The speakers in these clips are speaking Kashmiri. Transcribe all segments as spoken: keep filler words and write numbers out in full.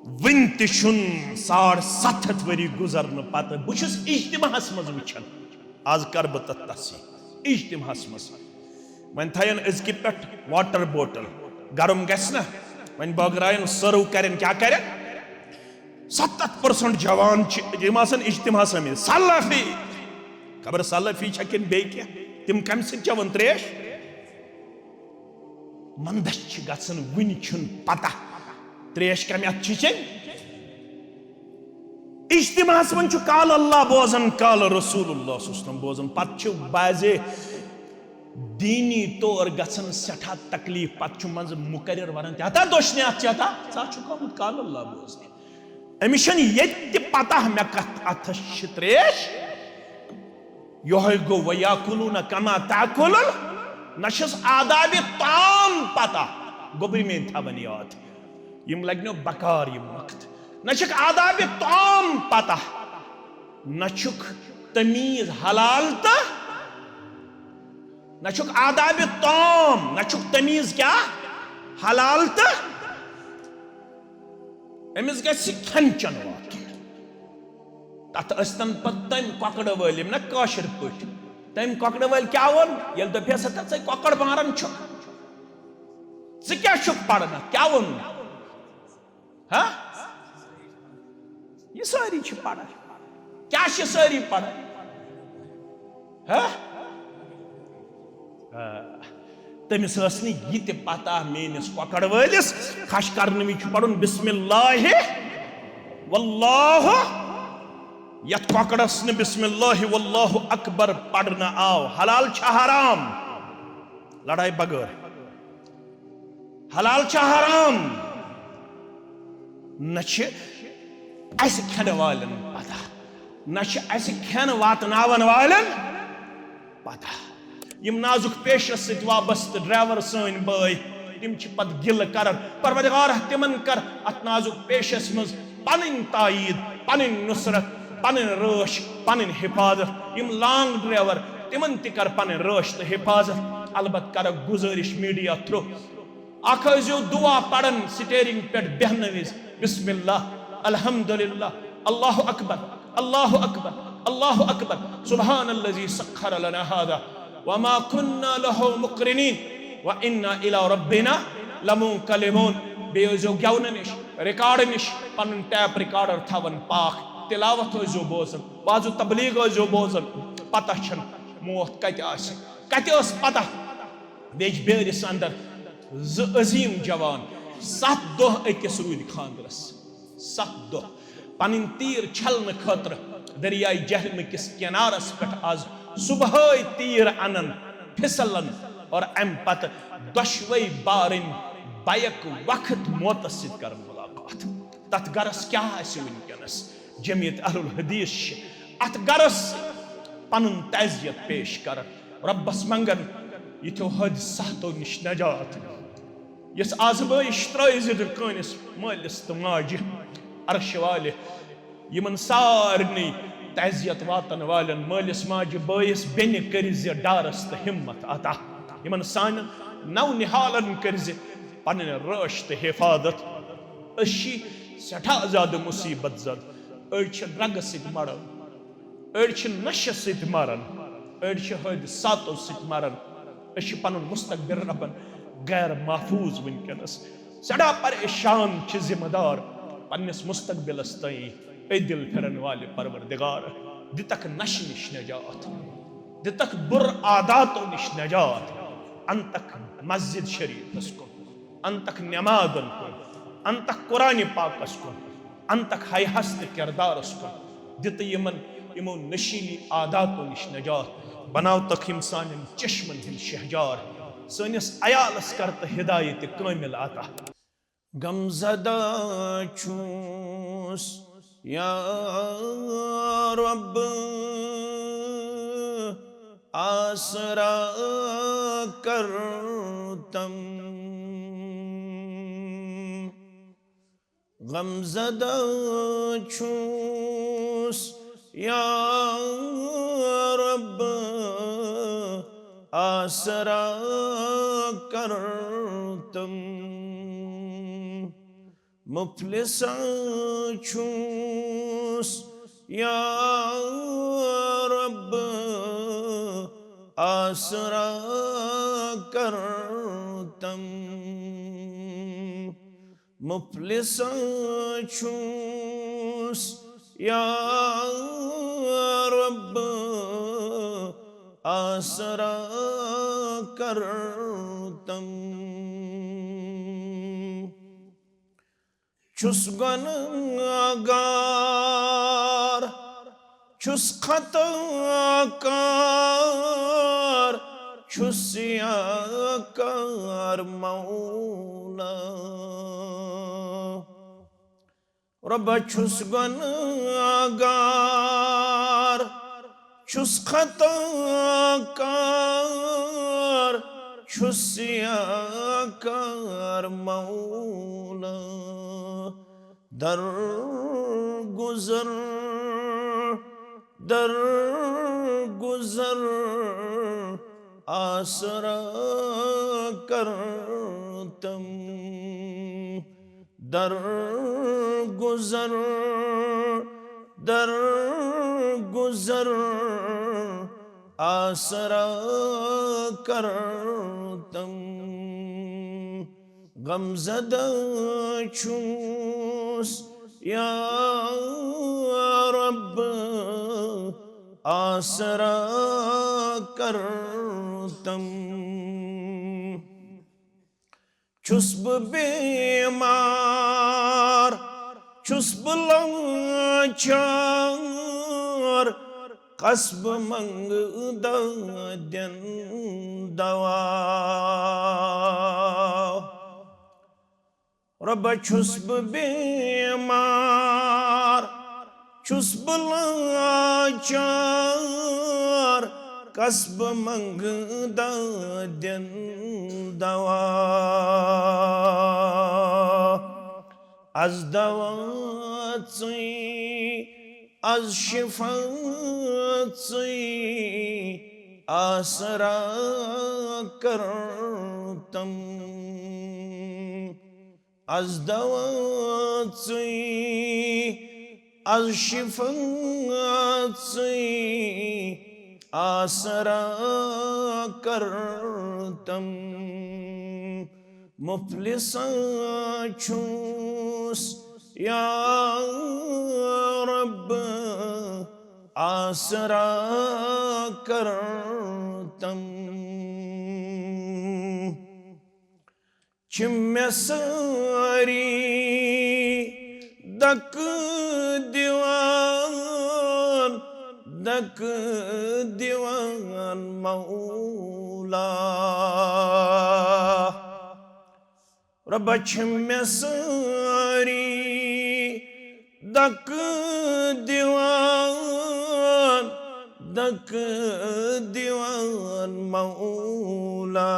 وٕنہِ تہِ چھُنہٕ ساڑ ستھ ہتھ ؤری گُزرنہٕ پتہٕ۔ بہٕ چھُس اجتماعس منٛز وٕچھان، آز کرٕ بہٕ تتھ تفصیٖل۔ اجتماعس منٛز وۄنۍ تھاین أزکہِ پٮ۪ٹھ واٹر بوٹل، گرم گژھِ نہ، وۄنۍ بٲگراین سرو کرن، کیٛاہ کرن؟ ستتھ پرسنٹ جوان چھِ، یِم آسن اجتماعس آمٕتۍ، سلفی، خبر سلفی چھا کِنہٕ بیٚیہِ کینٛہہ، تِم کمہِ سۭتۍ چٮ۪وان تریش؟ مندش چھِ گژھان، وٕنہِ چھُنہٕ پتہ تریش کمہِ اَتھٕ چھِ چیٚنۍ۔ اجتماعس منٛز چھُ قال اللہ بوزان، قال رسول اللہ صلی اللہ علیہ وسلم بوزان، پتہٕ چھُ بعضے دینی طور گژھان سٮ۪ٹھاہ تکلیف، پتہٕ چھُ منٛزٕ مقرر ونان، "تہِ ہتا دٔچھنہِ اَتھٕ چھِ ہتا، ژٕ ہا چھُکھ آمُت قال اللہ بوزنہِ۔" أمِس چھَنہٕ ییٚتہِ تہِ پتہ مےٚ کتھ اَتھس چھِ تریش۔ یۄہے گوٚو، "وَيَأْكُلُونَ كَمَا تَأْكُلُ الْ"، نہ چھُس آدابِ طعام پتہ، گوٚبرۍ میٲنۍ تھاوان یاد، یِم لگنو بکار یِم وقت۔ نہ چھُکھ آدابِ طعام پتہ، نہ چھُکھ تمیٖز حلال تہٕ نہ چھُکھ آدابِ طعام، نہ چھُکھ تمیٖز کیٛاہ؟ حلال تہٕ أمِس گژھِ کھٮ۪ن چٮ۪ن واتُن۔ تَتھ ٲسۍتَن پَتہٕ تَمہِ کۄکرٕ وٲلۍ، یِم نہ کٲشِر پٲٹھۍ، تَمہِ کۄکرٕ وٲلۍ کیٛاہ ووٚن؟ ییٚلہِ دوٚپہَس، "ہتا ژَے کۄکَر ماران چھُکھ، ژٕ کیٛاہ چھُکھ پَران اَتھ؟ کیٛاہ ووٚن مےٚ؟ ہا؟ یہِ سٲری چھِ پَران۔ کیٛاہ چھِ سٲری پَران؟ ہا؟" آ، تٔمِس ٲس نہٕ یہِ تہِ پتہ میٲنِس کۄکر وٲلِس، کھش کرنہٕ وِزِ چھُ پرُن بسم اللہ واللہ، یتھ کۄکرس نہٕ بسم اللہ واللہ اکبر پرنہٕ آو، حلال چھا حرام؟ لڑاے بغٲر۔ حلال چھا حرام؟ نہ چھِ اسہِ کھٮ۪نہٕ والٮ۪ن پتہ، نہ چھِ اسہِ کھٮ۪ن واتناون والٮ۪ن پتہ۔ یِم نازُک پیشس سۭتۍ وابستہٕ ڈرائیور سٲنۍ بٲے، تِم چھِ پتہٕ گِلہٕ کران، "پروردگارا، تِمن کر اتھ نازُک پیشس منٛز پنٕنۍ تائید، پنٕنۍ نصرت، پنٕنۍ رٲچھ، پنٕنۍ حفاظت۔" یِم لانگ ڈرائیور، تِمن تہِ کر پنٕنۍ رٲچھ تہٕ حفاظت۔ البتہ کرکھ گزٲرش میڈیا تھرو، اکھ ٲسۍزیو دعا پران سٹیئرنگ پٮ۪ٹھ بیہنہٕ وِزِ، بسم اللہ، الحمدللہ، اللہ اکبر، اللہ اکبر، اللہ اکبر، سبحان الذی سخر لنا هذا وما كنا له مقرنين وإنا إلى ربنا لمنقلبون۔ بیٚیہِ ٲسۍزیو گٮ۪ونہٕ نِش، ریکارڈ نِش پنُن ٹیپ ریکارڈر تھاوان پاک، تلاوت ٲسۍزیو بوزان، وعظ و تبلیغ ٲسۍزیو بوزان۔ پتہ چھنہٕ موت کتہِ آسہِ، کتہِ ٲس پتہ۔ ویجبیٲرِس اندر زٕ عظیم جوان ستھ دۄہ أکِس روٗدۍ خانٛدرس۔ ستھ دۄہ پنٕنۍ تیٖر چھلنہٕ خٲطرٕ دریاے جہلمہٕ کِس کنارس پٮ۪ٹھ آز صبحٲے تیٖر انان، پھسلان اور امہِ پتہٕ دۄشوے بارٕنۍ بیک وقت موتس سۭتۍ کران ملاقات۔ تتھ گرس کیٛاہ آسہِ وٕنکیٚنس؟ جمعیت اہل الحدیث چھِ اتھ گرس پنُن تعزیت پیش کران، رۄبس منگان یِتھیو حٲدثاتو نِش نجات، یۄس آزمٲیش ترٲوۍ زِ نہٕ کٲنِس مٲلِس تہٕ ماجہِ۔ عرش والہِ یِمن سارنٕے تعزیت واتن والٮ۪ن مٲلِس ماجہِ بٲیِس بیٚنہِ کٔرۍ زِ ڈارس تہٕ ہمت عطا۔ یِمن سانٮ۪ن نو نہالن کٔرۍ زِ پنٕنۍ رٲچھ تہٕ حفاظت۔ أسۍ چھِ سٮ۪ٹھاہ زیادٕ مُصیبت زد، أڑۍ چھِ ڈرگس سۭتۍ مران، أڑۍ چھِ نشہٕ سۭتۍ مران، أڑۍ چھِ حٲدثاتو سۭتۍ مران۔ أسۍ چھِ پنُن مستقبل ربن غیر محفوظ وٕنکیٚنس۔ سٮ۪ٹھاہ پریشان چھِ ذمہٕ دار پننِس مستقبلس تام۔ اے دل پھرن والہِ پروردگار، دِتکھ نشہٕ نِش نجات، دِتکھ بُرٕ عاداتو نِش نجات، انتکھ مسجد شریفس کُن، انتکھ نمازن کُن، انتکھ قرآن پاکس کُن، انتکھ حیاہس تہٕ کردارس کُن۔ دِتہٕ یِمن یِمو نشیلی عاداتو نِش نجات، بناوتکھ یِم سانٮ۪ن چشمن ہٕنٛدۍ شہجار، سٲنِس عیالس کر تہٕ ہدایت کٲمل عطا۔ غمزدہ چھُس یا رب، آسرا کرتم۔ غمزدہ چھُس یا رب، آسرا کرتم۔ مفلساں چھُس یا رب آسرا کرتم۔ مفلساں چھُس یا رب آسرا کرتم۔ چھُس گۄنہگار، چھُس خطا کار، چھُس سیاہ کار مولا۔ رۄبا چھُس گۄنہگار، چھُس خطا کار، چھُس سیاہ کار مولا۔ درگزر، درگزر آسرا کرتم۔ درگزر، درگزر آسرا کرتم۔ غمزدہ چھُس یا رب آسرا کرتم۔ چھُس بہٕ بیمار، چھُس بہٕ لاچار، کس بہٕ منگہٕ دادٮ۪ن دوا۔ رۄبا چھُس بہٕ بیمار، چھُس بہٕ لاچار، کس بہٕ منگہٕ دادٮ۪ن دوا۔ از دوا ژٕے، از شفا ژٕے، آسرا کرتم۔ از دوا ژٕے، از شفا ژٕے، آسرا کرتم۔ مفلساں چھُس یا رب آسرا کرتم۔ چھِ مےٚ سٲری دکہٕ دِوان، دکہٕ دِوان مولا۔ رۄبا چھِ مےٚ سٲری دکہٕ دِوان، دکہٕ دِوان مولا۔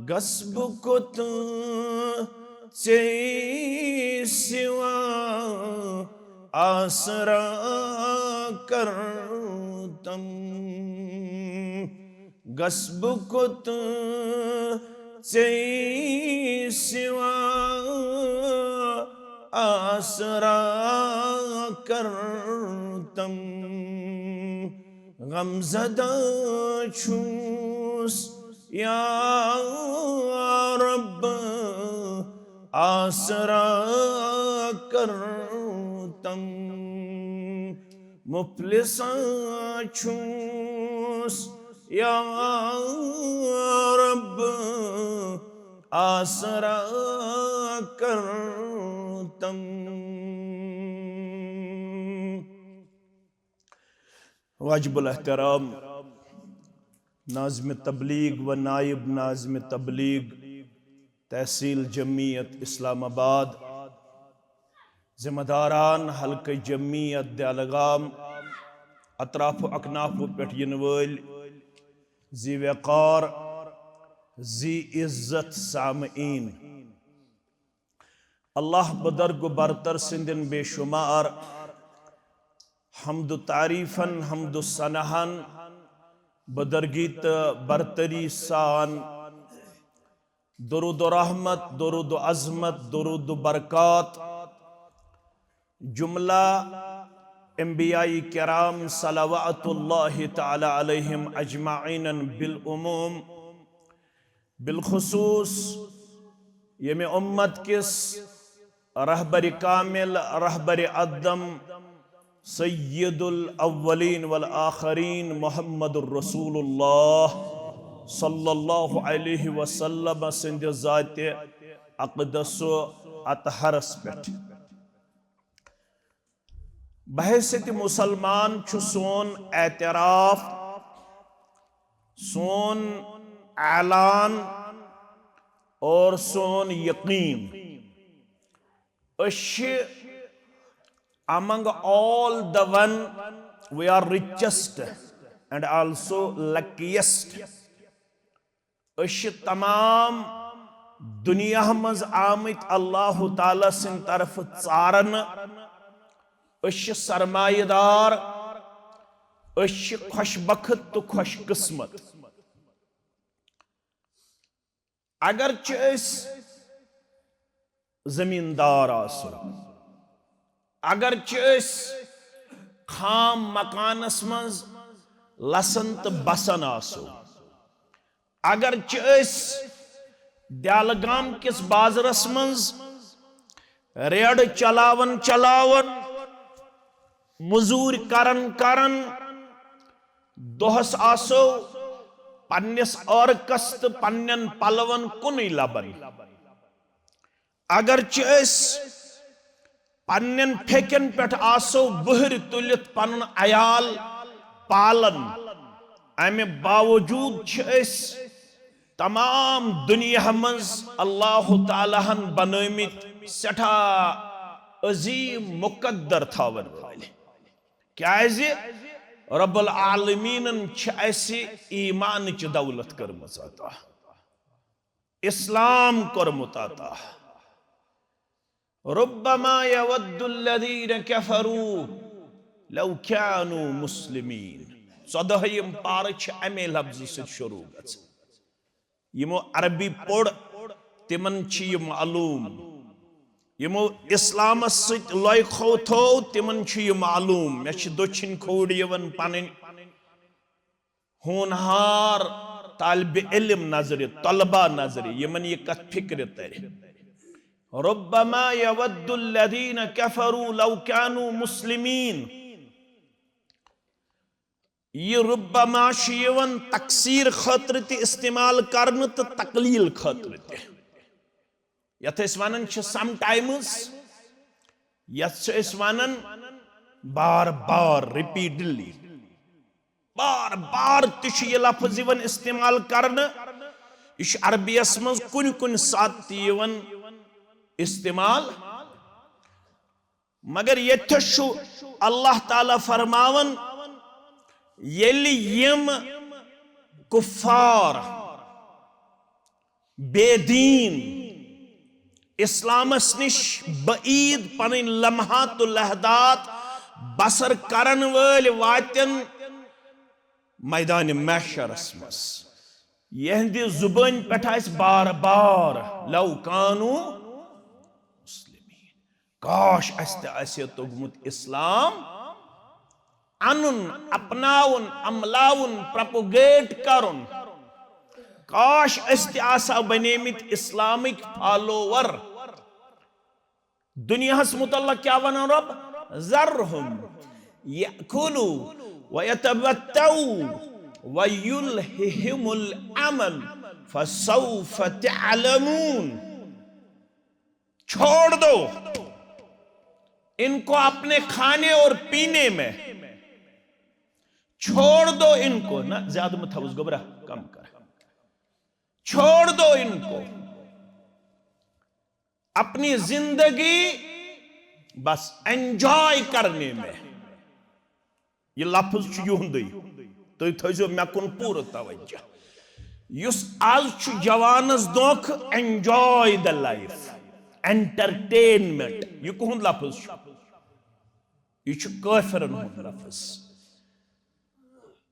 گژھٕ بہٕ کوٚت ژے سوا آسرا کرتم؟ گژھٕ بہٕ کوٚت ژے سوا آسرا کرتم؟ غمزدہ چھُس یا رب آسرا کرتم۔ مفلساں چھُس یا رب آسرا کرتم۔ واجب الاحترام ناظم تبلیغ و نائب ناظم تبلیغ تحصیل جمعیت اسلام آباد، ذمہ داران حلقہ جمعیت دہلگام، اطراف و اکناف پٮ۪ٹھ یِنہٕ وٲلۍ ذی وقار، ذی عزت سامعین۔ اللہ بزرگ و برتر سٕنٛدٮ۪ن بے شمار حمد و تعریفن، حمد و ثناہن، بزرگی تہٕ برتری سان درود و رحمت، درود و عظمت، درود و برکات، جملہ انبیاء کرام صلوات اللہ تعالی علیہم اجمعین بالعموم، بالخصوص ییٚمہِ امت کِس رہبر کامل، رہبر اعظم، سید الاولین والآخرین محمد الرسول اللہ صلی اللہ علیہ وسلم سٕنٛدِ ذاتِ اقدس و اطہرس پٮ۪ٹھ۔ بحیثیت مسلمان چھُ سون اعتراف، سون اعلان اور سون یقین۔ أسۍ چھِ among all the one, we are richest and also luckiest. أسۍ چھِ تمام دُنیا منٛز آمٕتۍ اللہ تعالیٰ سٕنٛدِ طرفہٕ ژارنہٕ۔ أسۍ چھِ سرمایہ دار، أسۍ چھِ خۄش بخت تہٕ خۄش قسمت۔ اگرچہِ أسۍ زمیٖندار آسو، اگرچہِ أسۍ خام مکانس منٛز لسن تہٕ بسن آسو، اگرچہِ أسۍ دیالہٕ گام کِس بازرس منٛز ریڑٕ چلاون چلاون، مٔزوٗرۍ کرن کرن، دۄہس آسو پننِس عٲرقس تہٕ پننٮ۪ن پلون کُنُے لبن۔ اگرچہِ أسۍ پننٮ۪ن پھیٚکٮ۪ن پٮ۪ٹھ آسو بُہرِ تُلِتھ پنُن عیال پالان، امہِ باوجود چھِ أسۍ تمام دُنیا منٛز اللہ تعالیٰ ہن بنٲومٕتۍ سٮ۪ٹھاہ عظیٖم مقدر تھاون وٲلۍ۔ کیازِ؟ رب العالمینن چھِ اسہِ ایمانٕچ دولت کٔرمٕژ عطا، اسلام کوٚرمُت عطا۔ ربما يود الذين كفروا لو كانوا مسلمين۔ ژۄدہٲیِم پارٕ چھِ امے لفظہٕ سۭتۍ شروع گژھان۔ یِمو عربی پوٚر، تِمن چھِ یہِ معلوم۔ یِمو اسلامس سۭتۍ لۄے کھو تھوو، تِمن چھُ یہِ معلوم۔ مےٚ چھِ دٔچھِنۍ کھووٕرۍ یِوان پنٕنۍ ہونہار طالب علم نظرِ، طلبہ نظرِ، یِمن یہِ کتھ فکرِ ترِ۔ ربما يود الذين كفروا لو كانوا مسلمين۔ یہِ ربما چھُ یِوان تکثیر خٲطرٕ تہِ استعمال کرنہٕ تہٕ تقلیل خٲطرٕ تہِ۔ یتھ أسۍ ونان چھِ sometimes، یتھ چھِ أسۍ ونان بار بار، repeatedly۔ بار بار تہِ چھُ یہِ لفظ یِوان استعمال کرنہٕ۔ یہِ چھُ عربیس منٛز کُنہِ کُنہِ ساتہٕ تہِ یِوان استعمال۔ مگر ییٚتہِ چھُ اللہ تعالیٰ فرماوان، ییٚلہِ یِم کفار، بے دین، اسلامس نِش بعید پنٕنۍ لمحات و لحظات بسر کرن وٲلۍ واتن میدان محشرس منٛز، یہندِ زبٲنۍ پٮ۪ٹھ آسہِ بار بار، لو کانوا مسلمین، کاش اسہِ تہِ آسہِ ہے توٚگمُت اسلام انُن، اپناوُن، عملاوُن، propagate کرُن۔ کاش أسۍ تہِ آسہو بنیمٕتۍ اسلامٕکۍ follower۔ دُنیاہس متعلق کیٛاہ ونان رب؟ ذرهم يأكلوا ويتمتعوا ويلههم الأمل فسوف تعلمون۔ چھوڑ دو ان کو اپنے کھانے اور پینے میں، چھوڑ دو ان کو، نہ زیادٕ مہ تھاوُس گوٚبرا، کم کر، چھوڑ دو ان کو اپنی زندگی بس enjoy کرنے میں۔ یہِ لفظ چھُ یِہُنٛدُے، تُہۍ تھٲیزیو مےٚ کُن پوٗرٕ توجہ۔ یُس آز چھُ جوانس دھوکہٕ، enjoy the life، entertainment، یہِ کُہُنٛد لفظ چھُ؟ یہِ چھُ کٲفرن ہُنٛد لفظ۔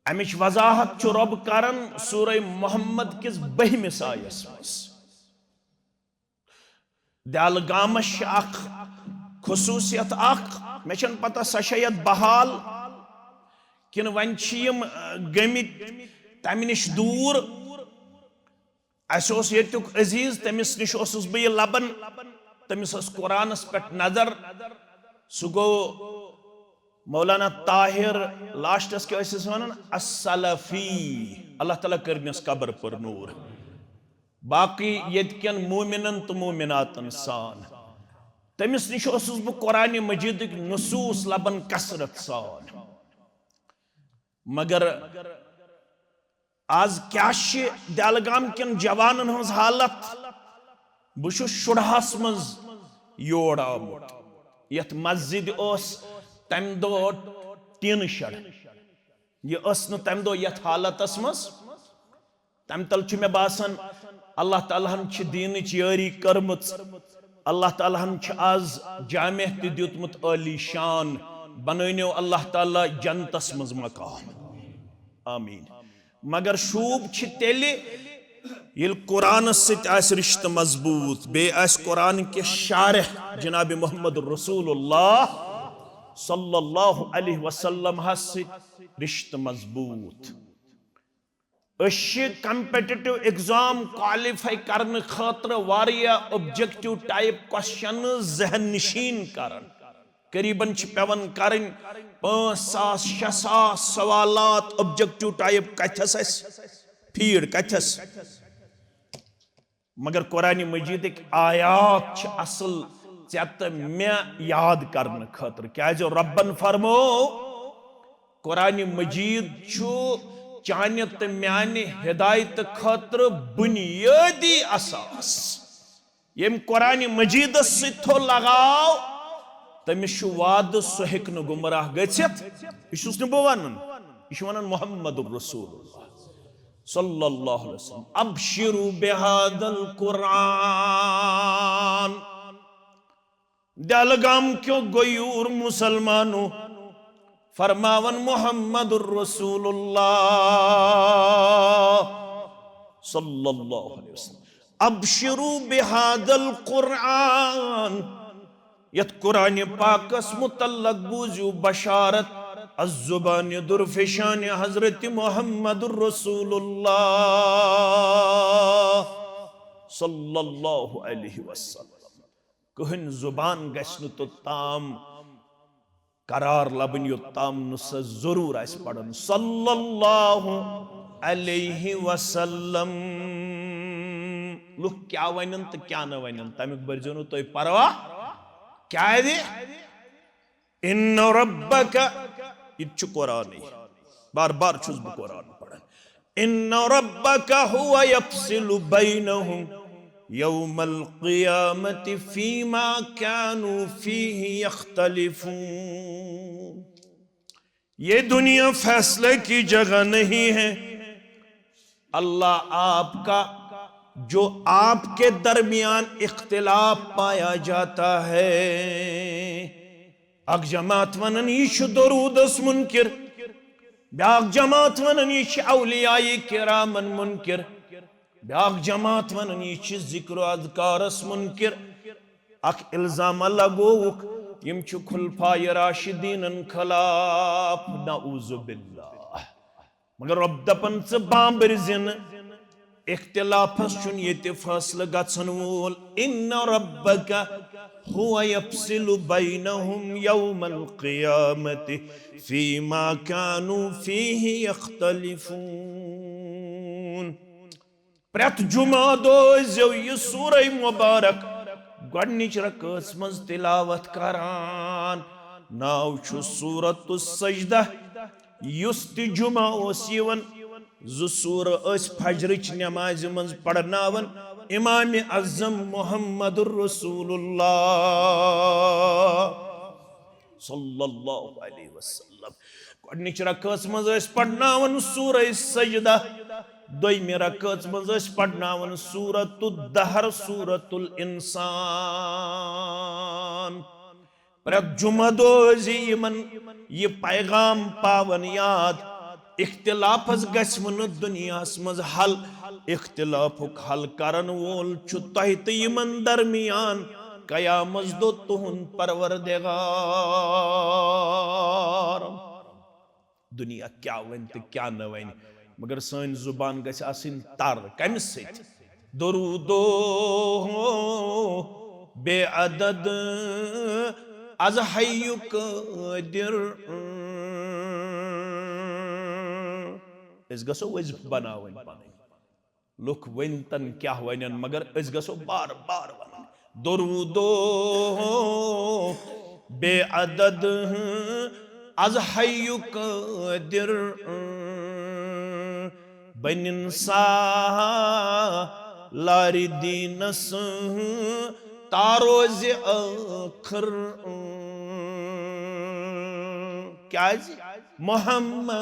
امِچ وضاحت چھُ رب کران سورہ محمد کِس بٔہمِس آیس منٛز۔ دہلگامس چھِ اکھ خصوٗصیت اکھ، مےٚ چھَنہٕ پتہ سۄ چھےٚ یتھ بحال کِنہٕ وۄنۍ چھِ یِم، آ، گٔمٕتۍ تمہِ نِش دوٗر۔ اسہِ اوس ییٚتیُک عزیز، تٔمِس نِش اوسُس بہٕ یہِ لبان، تٔمِس ٲس قرآنس پٮ۪ٹھ نظر۔ سُہ گوٚو مولانا طاہر، لاسٹس کیٛاہ ٲسِس ونان؟ السلفی۔ اللہ تعالیٰ کٔرنس قبر پر نوٗر۔ باقٕے ییٚتہِ کٮ۪ن مومنن تہٕ مومناتن سان۔ تٔمِس نِش اوسُس بہٕ قرآن مجیدٕکۍ نصوٗص لبان کثرت سان۔ مگر آز کیٛاہ چھِ دہلگام کٮ۪ن جوانن ہٕنٛز حالت؟ بہٕ چھُس شُرہس منٛز یور آمُت، یتھ مسجد اوس تمہِ دۄہ ٹیٖنہٕ شڈ، یہِ ٲس نہٕ تمہِ دۄہ یتھ حالتس منٛز۔ تمہِ تل چھُ مےٚ باسان، اللہ تعالیٰ ہن چھِ دیٖنٕچ یٲری کٔرمٕژ، اللہ تعالیٰ ہن چھُ آز جامع تہِ دیُتمُت عٲلی شان، بنٲونیو اللہ تعالیٰ جنتس منٛز مقام۔ آمین۔ مگر شوٗب چھِ تیٚلہِ، ییٚلہِ قرآنس سۭتۍ آسہِ رشتہٕ مضبوٗط، بیٚیہِ آسہِ قرآن کہِ شارح جناب محمد رسول اللہ صلی اللہ علیہ وسلم ہس سۭتۍ رشتہٕ مضبوٗط۔ أسۍ چھِ competitive exam qualify کرنہٕ خٲطرٕ واریاہ objective type questions ذہن نشین کران۔ قریباً چھِ پٮ۪وان کرٕنۍ پانٛژھ ساس، شےٚ ساس سوالات objective type۔ کتھس اسہِ feed، کتھس؟ مگر قرآن مجیدٕکۍ آیات چھِ اصل ژےٚ تہٕ مےٚ یاد کرنہٕ خٲطرٕ، کیازِ رۄبن فرمو، قرآن مجید چھُ چانہِ تہٕ میانہِ ہدایتہٕ خٲطرٕ بنیٲدی اثاث۔ ییٚمۍ قرآن مجیدس سۭتۍ تھوٚو لگاو، تٔمِس چھُ وعدٕ، سُہ ہیٚکہِ نہٕ گمراہ گٔژھِتھ۔ یہِ چھُس نہٕ بہٕ ونان، یہِ چھُ ونان محمد رسول اللہ صلی اللہ علیہ وسلم۔ ابشروا بهذا القرآن۔ دہلگام کیو غیور مسلمانو، فرماون محمد رسول اللہ صلی اللہ علیہ وسلم، ابشروا بهذا القرآن، یتھ قرآن پاکس متعلق بوزیو بشارت از زبان درفشان حضرت محمد رسول اللہ صلی اللہ علیہ وسلم۔ کٕہٕنۍ زُبان گژھِ نہٕ توٚتام قرار لبٕنۍ، یوٚتام نہٕ سۄ ضروٗر آسہِ پران۔ صلی اللہ علیہ وسلم۔ لُکھ کیٛاہ ونن تہٕ کیٛاہ نہٕ ونن، تمیُک بٔرزیو نہٕ تُہۍ پرواہ۔ کیٛازِ؟ ان ربک، یہِ تہِ چھُ قرآنٕے، بار بار چھُس بہٕ قرآن پران۔ ان ربک هو یفصل بینہم یوم القیامة فیما کانوا فیہ یختلفون۔ یہ دنیا فیصلے کی جگہ نہیں ہے۔ اللہ آپ کا، جو آپ کے درمیان اختلاف پایا جاتا ہے۔ اکھ جماعت ونان، یہِ چھُ درودس منکر۔ بیاکھ جماعت ونان، یہِ چھِ اولیاء کرامن منکر۔ بیاکھ جماعت ونان، یہِ چھِ ذکر و اذکارس منکر۔ اکھ الزام لگووُکھ، یِم چھِ خلفاء راشدینن خلاف، نعوذ باللہ۔ مگر رۄب دپان، ژٕ بامبرۍ زِ نہٕ، اختلافس چھُنہٕ ییٚتہِ فٲصلہٕ گژھن وول۔ ان ربک هو یفصل بینہم یوم القیامة فیما کانوا فیہ یختلفون۔ پرٛٮ۪تھ جمعہ دۄہ ٲسۍزیو یہِ سورہ مبارک گۄڈنِچ رکٲژ منٛز تلاوت کران۔ ناو چھُ سورۃ السجدہ۔ یُس تہِ جمعہ اوس یِوان، زٕ سورہ ٲسۍ فجرٕچ نمازِ منٛز پرناوان امام اعظم محمد رسول اللہ صلی اللہ علیہ وسلم۔ گۄڈنِچ رکٲژ منٛز ٲسۍ پرناوان سورہ سجدہ، دوٚیمہِ رکٲژ منٛز ٲسۍ پرناوان سورۃ الدہر، سورۃ الانسان۔ پرٛٮ۪تھ جمعہ دۄہ ٲسۍ یِمن یہِ پیغام پاوان یاد، اختلافس گژھِ وۄنۍ دُنیاہس منٛز حل، اختلافُک حل کرن وول چھُ تۄہہِ تہٕ یِمن درمیان قیامت دۄہ تُہُنٛد پروردگار۔ دُنیا کیٛاہ وَنہِ تہٕ کیٛاہ نہٕ وَنہِ، مگر سٲنۍ زُبان گژھِ آسٕنۍ تر۔ کَمہِ سۭتۍ؟ درودو بے عدد از حیُک قٲدِر۔ أسۍ گژھو وظیفہٕ بناوٕنۍ پنٕنۍ۔ لُکھ ؤنۍتن کیٛاہ وَنن، مگر أسۍ گژھو بار بار وَنٕنۍ۔ درودو بے عدد از حیُک قٲدِر، بنِن سالارِ دیٖنس تاروزِ ٲخٕر۔ کیٛازِ؟ محمد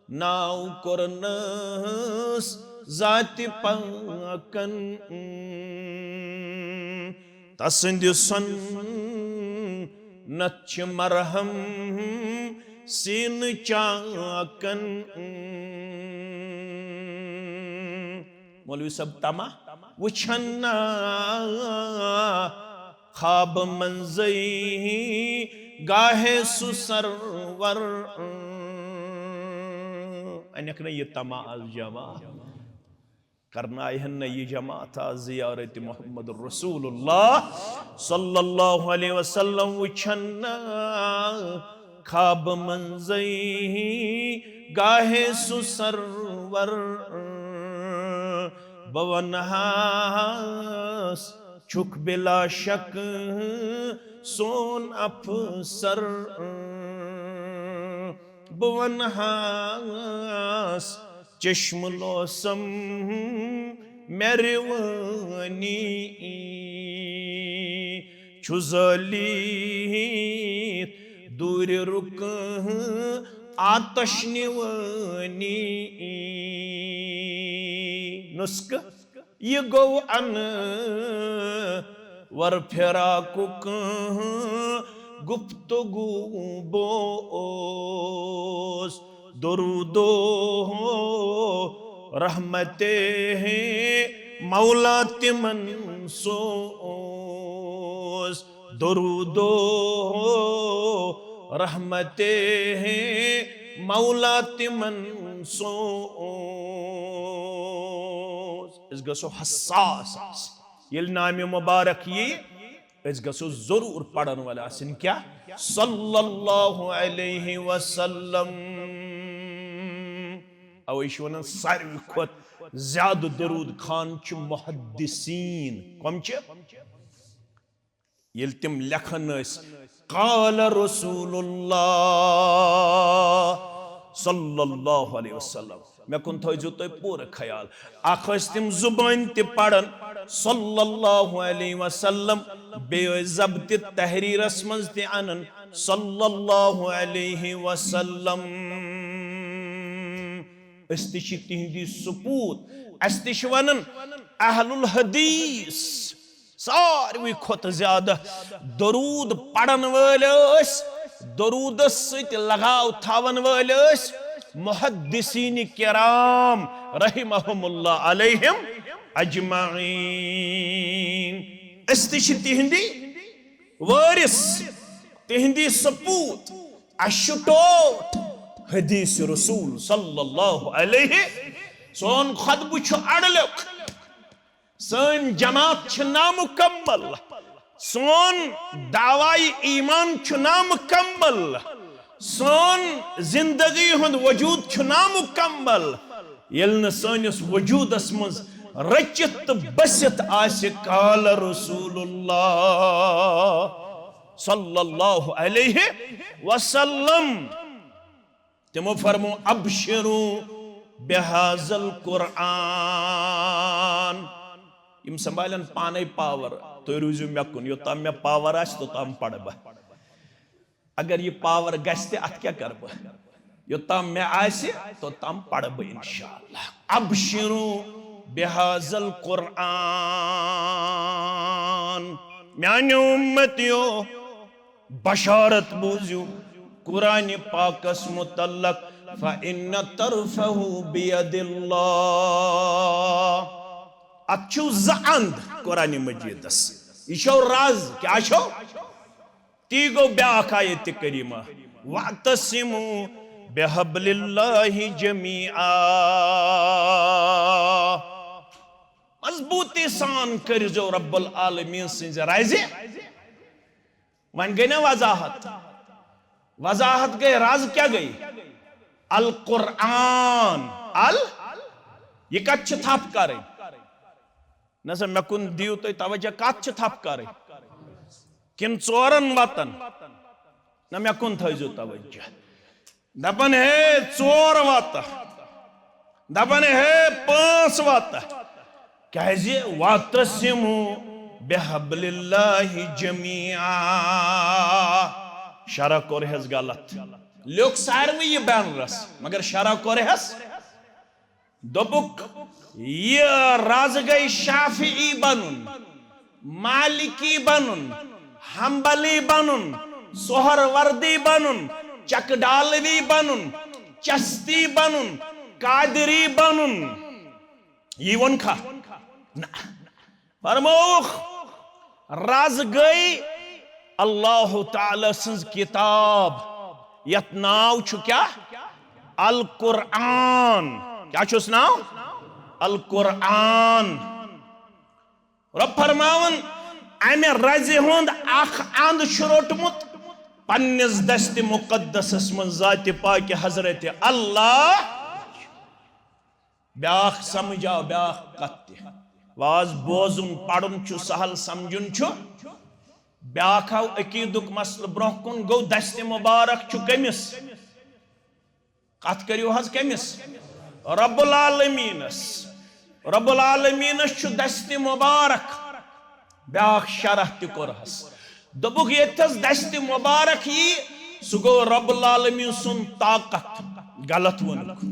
ناو کوٚرنس ذاتِ پاکن۔ تسٕنٛدِ سُنت چھِ مرہم سیٖنہٕ چاکن۔ مولوی صٲب، تما وٕچھن نا خواب منزے گاہے سُہ سرور۔ انکھ نہ یہ تما از جمع۔ کرناوہن نہ یہ جماعت از زیارت محمد رسول اللہ صلی اللہ علیہ وسلم۔ وٕچھن نا خواب منزے گاہے سُہ سرور۔ بہٕ ونہاس چھُکھ بلا شک سون افسر۔ بہٕ ونہاس چشم لوسم مےٚ روٲنی۔ چھُ زٲلِتھ دوٗرِ رُکہٕ آتش نِوٲنی۔ نُسخہٕ یہِ گوٚو انور فراقُک گفتگو بوس۔ درودو رحمت مولا تمن سوز۔ درودو رحمت مولا تمن سوز۔ أسۍ گژھو حساس آسٕنۍ۔ ییٚلہِ نامِ مبارک یی، أسۍ گژھو ضروٗر پرن وٲلۍ آسٕنۍ کیٛاہ؟ صلی اللہ علیہ وسلم۔ اوے چھِ ونان ساروی کھۄتہٕ زیادٕ درود خان چھِ محدثین۔ کم چھِ؟ ییٚلہِ تِم لیکھان ٲسۍ، قال رسول اللہ صلی اللہ علیہ وسلم، مےٚ کُن تھٲیزیو تُہۍ پوٗرٕ خیال۔ اکھ ٲسۍ تِم زُبٲنۍ تہِ پران صلی اللہ علیہ وسلم، بیٚیہِ ٲسۍ ضبطِ تحریرس منٛز تہِ انان صلی اللہ علیہ وسلم۔ أسۍ تہِ چھِ تِہنٛدی سپوٗت، اسہِ تہِ چھِ ونان اہل الحدیث۔ ساروی کھۄتہٕ زیادٕ درود پرن وٲلۍ ٲسۍ، درودس سۭتۍ لگاو تھاون وٲلۍ ٲسۍ محدثین کرام رحمہم اللہ علیہم اجمعین۔ أسۍ تہِ چھِ تِہنٛدی وٲرث، تِہنٛدی سپوٗت۔ اسہِ چھُ ٹوٹھ حدیث رسول صلی اللہ علیہ۔ سون خطبہٕ چھُ اڑلیُک۔ سٲنۍ جماعت چھِ نامُکمل۔ سون دعویٰ ایمان چھُ نامُکمل۔ سون زندگی ہُنٛد وجود چھُ نامُکمل۔ ییٚلہِ نہٕ سٲنِس وجودس منٛز رٔچِتھ تہٕ بٔسِتھ آسہِ قال رسول اللہ صلی اللہ علیہ وسلم۔ تِمو فرمو، ابشروا بهذا القرآن۔ یِم سنبھالن پانے پاور، تُہۍ روٗزِو مےٚ کُن، یوٚتام مےٚ پاور آسہِ، توٚتام پرٕ بہٕ۔ اگر یہِ پاور گژھِ تہِ، اتھ کیٛاہ کرٕ بہٕ؟ یوٚتام مےٚ آسہِ، توٚتام پرٕ بہٕ انشاءاللہ۔ ابشروا بهذا القرآن۔ میانیو اُمتیو، بشارت بوٗزِو قرآنِ پاکس متعلق۔ فإن طرفه بيد الله۔ اتھ چھو زٕ اند قرآن مجیدس۔ یہ چھو راز، کیا چھو؟ تی گو بیاکھ آیت کریمہ، "واعتصموا بحبل اللہ جمیعا۔" مضبوطی سان کٔرزیو رب العالمین سٕنزِ رازِ۔ وۄنۍ گٔے نا وضاحت؟ وضاحت گٔے، راز کیا گٔے؟ القرآن۔ ال، یہ کتھ چھِ تھپھ کرٕنۍ؟ نہ سا، مےٚ کُن دِیِو تُہۍ توجہ، کتھ چھِ تھپھ کرٕنۍ؟ کِنہٕ ژورن وتن؟ نہ، مےٚ کُن تھٲیزیو توجہ۔ دپان ہے ژور وتہٕ، دپان ہے پانٛژھ وتہٕ۔ کیازِ؟ "واعتصموا بحبل اللہ جمیعا۔" شرح کوٚر ہس غلط، لیوٚکھ ساروٕے یہِ بینرس، مگر شرح کوٚر ہس۔ دوٚپُکھ، یہِ راز گٔے شافعی بنُن، مالکی بنُن، حنبلی بنُن، سہروردی بنُن، چکڈالوی بنُن، چشتی بنُن، قادری بنُن۔ یی ووٚن کھا؟ نہ۔ فرمووُکھ، راز گٔے اللہ تعالیٰ سٕنٛز کتاب، یتھ ناو چھُ کیا؟ القرآن۔ کیا چھُس ناو؟ القرآن۔ رب فرماوان، امہِ رزِ ہُنٛد اکھ اند چھُ روٚٹمُت پننِس دستِ مقدسس منٛز ذاتِ پاکِ حضرت اللہ۔ بیاکھ سمجھ آو، بیاکھ کتھ تہِ۔ واز بوزُن، پرُن چھُ سہل، سمجھُن چھُ۔ بیاکھ آو عقیدُک مسلہٕ برونٛہہ کُن، گوٚو دستِ مبارک چھُ کٔمِس؟ کتھ کٔرِو حظ، کٔمِس؟ رب العالمینس۔ رب العالمینس چھُ دستِ مبارک۔ بیاکھ شرح تہِ کوٚرہس۔ دوٚپُکھ، ییٚتھس دستِ مبارک یی، سُہ گوٚو رب العالمین سُنٛد طاقت۔ غلط ووٚنُکھ۔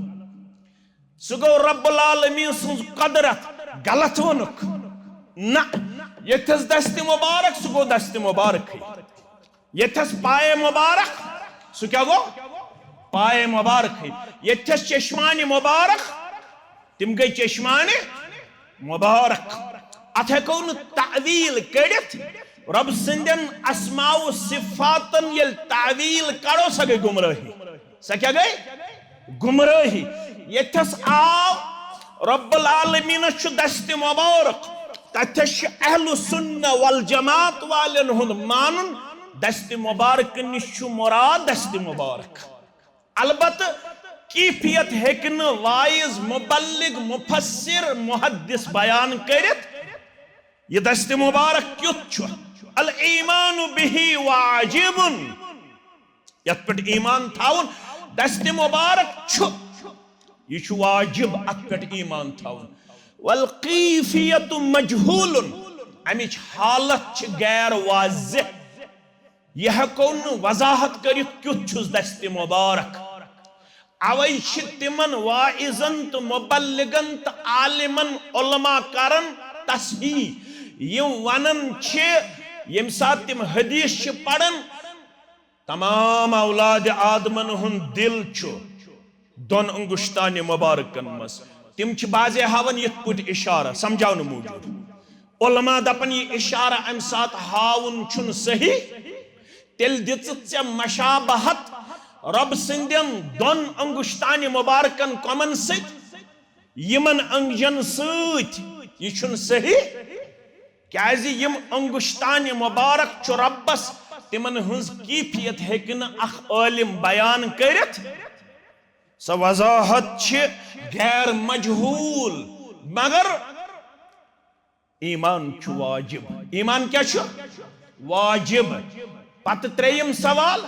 سُہ گوٚو رب العالمین سٕنٛز قدرت۔ غلط ووٚنُکھ۔ نہ، ییٚتھس دستِ مبارک، سُہ گوٚو دستِ مبارکٕے۔ ییٚتھس پایہِ مبارک، سُہ کیٛاہ گوٚو؟ پایہِ مبارکٕے۔ ییٚتھس چشمانِ مبارک، تِم گٔے چشمانِ مبارک۔ اتھ ہیٚکو نہٕ تأویل کٔڑِتھ۔ رب سٕنٛدٮ۪ن اسماء و صفاتن ییٚلہِ تأویل کڑو، سۄ گٔے گمرٲہی۔ سۄ کیٛاہ گٔے؟ گمرٲہی۔ ییٚتھس آو رب العالمینس چھُ دستِ مبارک، تتھس چھُ اہل سنہ والجماعت والٮ۪ن ہُنٛد مانُن، دستِ مبارک نِش چھُ مراد دستِ مبارک۔ البتہ کیفیت ہیٚکہِ نہٕ واعظ، مبلغ، مفسر، محدث بیان کٔرِتھ۔ یہِ دستِ مبارک کیُتھ چھُ؟ الایمان بہ واجب۔ یتھ پٮ۪ٹھ ایمان تھاوُن دستِ مبارک چھُ، یہِ چھُ واجب اتھ پٮ۪ٹھ ایمان تھاوُن۔ والکیفیت مجہول، امِچ حالت چھِ غیر واضح۔ یہِ ہیٚکو نہٕ وضاحت کٔرِتھ کیُتھ چھُس دستِ مبارک۔ اوے چھِ تِمن واعظن تہٕ مبلغن تہٕ عالمن علماء کران تصحیح۔ یِم ونان چھِ، ییٚمہِ ساتہٕ تِم حدیث چھِ پران، تمام اولاد آدمن ہُنٛد دل چھُ دۄن انگشتانِ مبارکن منٛز۔ تِم چھِ بعضے ہاوان یِتھ پٲٹھۍ اشارہ، سمجھاونہٕ موٗجوٗب۔ علماء دپان، یہِ اشارہ امہِ ساتہٕ ہاوُن چھُنہٕ صحیح۔ تیٚلہِ دِژٕتھ ژےٚ مشابہت رۄب سٕنٛدٮ۪ن دۄن انگشتانِ مبارکن کۄمن سۭتۍ، یِمن انگجن سۭتۍ۔ یہِ چھُنہٕ صحیح، کیازِ یِم انگشتانِ مبارک چھُ رۄبس، تِمن ہٕنٛز کیفیت ہیٚکہِ نہٕ اکھ عٲلم بیان کٔرِتھ۔ سۄ وضاحت چھِ غیر مجہول، مگر ایمان چھُ واجب۔ ایمان کیٛاہ چھُ؟ واجب۔ پتہٕ ترٛیٚیِم سوال،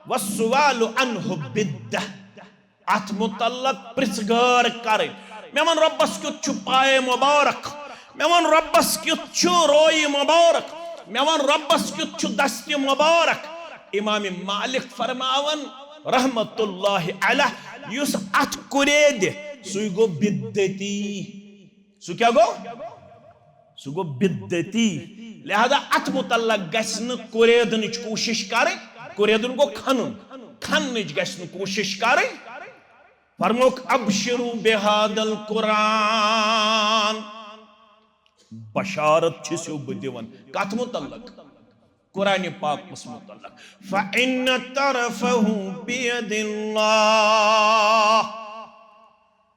والسؤال عنہ بدعة۔ اتھ متعلق پرژھ گٲر کرٕنۍ۔ مےٚ وَن رۄبس کیُتھ چھُ پایہِ مبارک، مےٚ وَن رۄبس کیُتھ چھُ رویہِ مبارک، مےٚ وَن رۄبس کیُتھ چھُ دستِ مبارک۔ امام مالک فرماوان رحمت اللہ علیہ، یُس اتھ کُریدِ، سُے گوٚو بدعتی۔ سُہ کیٛاہ گوٚو؟ سُہ گوٚو بدعتی۔ لہذا اتھ متعلق گژھِ نہٕ کُریدنٕچ کوٗشش کرٕنۍ۔ کُریدُن گوٚو کھنُن۔ کھننٕچ گژھِ نہٕ کوٗشش کرٕنۍ۔ فرموک، "ابشروا بهذا القرآن"، بشارت چھسو بہٕ دِوان۔ کتھ متعلق؟ قرآن پاکس متعلق۔ "فإن طرفه بيد الله"،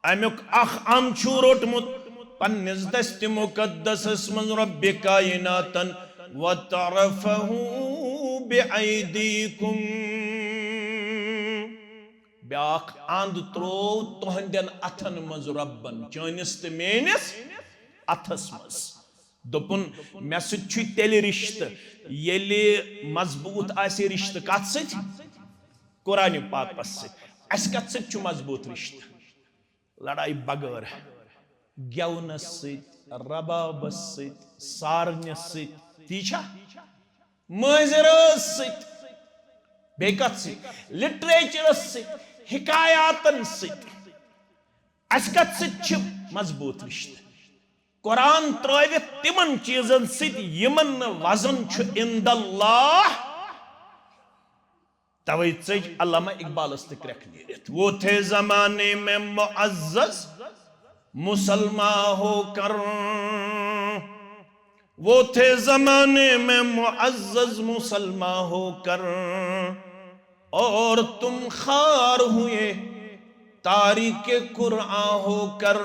امیُک اکھ اَن چھُ روٚٹمُت پننِس دستِ مقدسس منٛز رۄبِ کائناتن، "وطرفه بأيديكم"، بیاکھ اَنٛد ترٛوو تُہنٛدٮ۪ن اَتھن منٛز رۄبن، چٲنِس تہٕ میٲنِس اَتھس منٛز۔ دوٚپُن، مےٚ سۭتۍ چھُ تیٚلہِ رِشتہٕ، ییٚلہِ مضبوٗط آسہِ رِشتہٕ۔ کَتھ سۭتۍ؟ قرآن پاکس سۭتۍ۔ اَسہِ کَتھ سۭتۍ چھُ مضبوٗط رِشتہٕ؟ لڑایہِ بغٲر، گٮ۪ونس سۭتۍ، ربابس سۭتۍ، سارنس سۭتۍ، تی چھا؟ مٲنٛزِ رٲژ سۭتۍ، بیٚیہِ کتھ سۭتۍ؟ لٹریچرس سۭتۍ، حکایاتن سۭتۍ۔ اسہِ کتھ سۭتۍ چھِ مضبوٗط رشتہٕ؟ قرآن ترٲوِتھ تِمن چیٖزن سۭتۍ یِمن نہٕ وزن چھُ عند اللہ۔ توے ژٔج علامہ اقبالس تہِ کرٛٮ۪کھ نیٖرِتھ۔ "وہ تھے زمانے میں معزز مسلمان ہو کر، وہ تھے زمانے میں معزز مسلمان ہو کر، اور تم خوار ہوئے تارک قرآن ہو کر۔"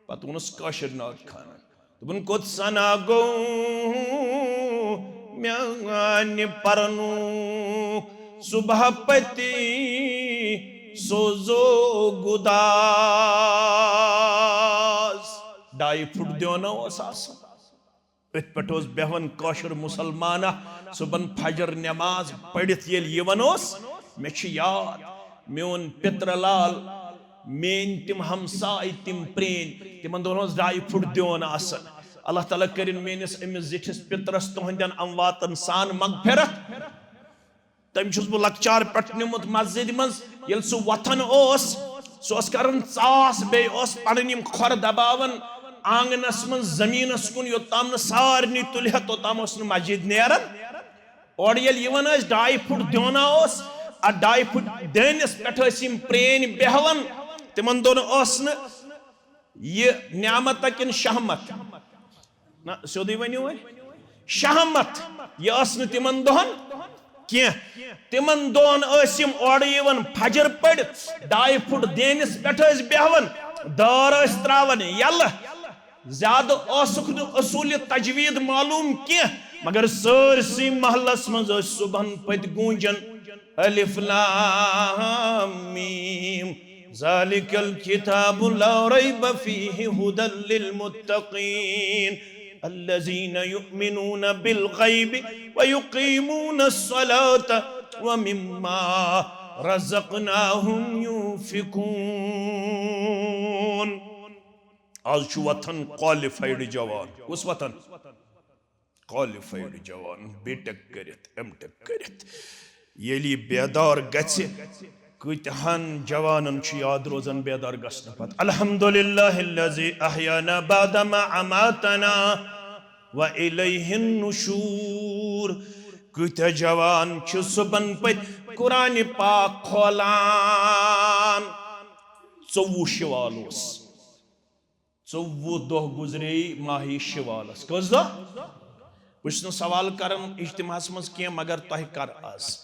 پتہٕ ووٚنُس کٲشِر نعت خانن۔ دوٚپُن، "کوٚت سنا گوٚو میانہِ پرنُک صبح پتی سوزو گداز۔" ڈاے فُٹ دیونا اوس آسان۔ أتھۍ پٮ۪ٹھ اوس بیہوان کٲشُر مُسلمانہ، صُبحن فجر نماز پٔرِتھ ییٚلہِ یِوان اوس، مےٚ چھُ یاد، میون پِترٕ لال، میٲنۍ تِم ہمساے، تِم پرٛٲنۍ، تِمن دۄہن اوس ڈاے فُٹ دیوان آسان۔ اللہ تعالیٰ کٔرِن میٲنِس أمِس زِٹھِس پِترس تُہنٛدٮ۪ن امواتن سان مغفرت۔ تٔمۍ چھُس بہٕ لۄکچار پٮ۪ٹھ نیوٗمُت مسجدِ منٛز۔ ییٚلہِ سُہ وۄتھان اوس، سُہ اوس کران ژاس، بیٚیہِ اوس پنٕنۍ یِم کھۄر دباوان آنگنس منٛز زٔمیٖنس کُن، یوٚتام نہٕ سارنٕے تُلہِ ہا، توٚتام اوس نہٕ مسجد نیران۔ اورٕ ییٚلہِ یِوان ٲسۍ، ڈاے فُٹ دیونا اوس، اتھ ڈاے فُٹ دٲنِس پٮ۪ٹھ ٲسۍ یِم پرٛٲنۍ بیہوان۔ تِمن دۄہن اوس نہٕ یہِ نعمت کِنہٕ شہمت؟ نہ، سیوٚدُے ؤنِو وۄنۍ۔ شہمت، یہِ ٲس نہٕ تِمن دۄہن کینٛہہ۔ تِمن دۄہن ٲسۍ یِم اورٕ یِوان فجر پٔرِتھ، ڈاے فُٹ دینِس پٮ۪ٹھ ٲسۍ بیہوان، دٲر ٲسۍ تراوان یلہٕ۔ زیادٕ اوسُکھ نہٕ اصوٗلِ تجوید معلوم کینٛہہ، مگر سٲرسٕے محلس منٛز ٲسۍ صبحن پٔتۍ گوٗنجان، الف لام میم، ذلك الكتاب لا ريب فيه هدى للمتقين الذين يؤمنون بالغيب ويقيمون الصلاة ومما رزقناهم ينفقون۔ آز چھُ وۄتھان qualified جوان۔ کُس وۄتھان؟ Qualified جوان، بی ٹیک کٔرِتھ، ایم ٹیک کٔرِتھ۔ ییٚلہِ یہِ بیدار گژھِ، کۭتہن جوانن چھُ یاد روزان بیدار گژھنہٕ پتہٕ، الحمد للہ الذی احیانا بعد ما اماتنا و الیہ النشور۔ کۭتیاہ جوان چھِ صبحن پٔتۍ قرآن پاک کھولان۔ ژوٚوُہ شوال اوس۔ ژوٚوُہ دۄہ گُزرے ماہِ شوالس۔ کٔژ دۄہ؟ بہٕ چھُس نہٕ سوال کران اجتماعس منٛز کینٛہہ، مگر تۄہہِ کر آز؟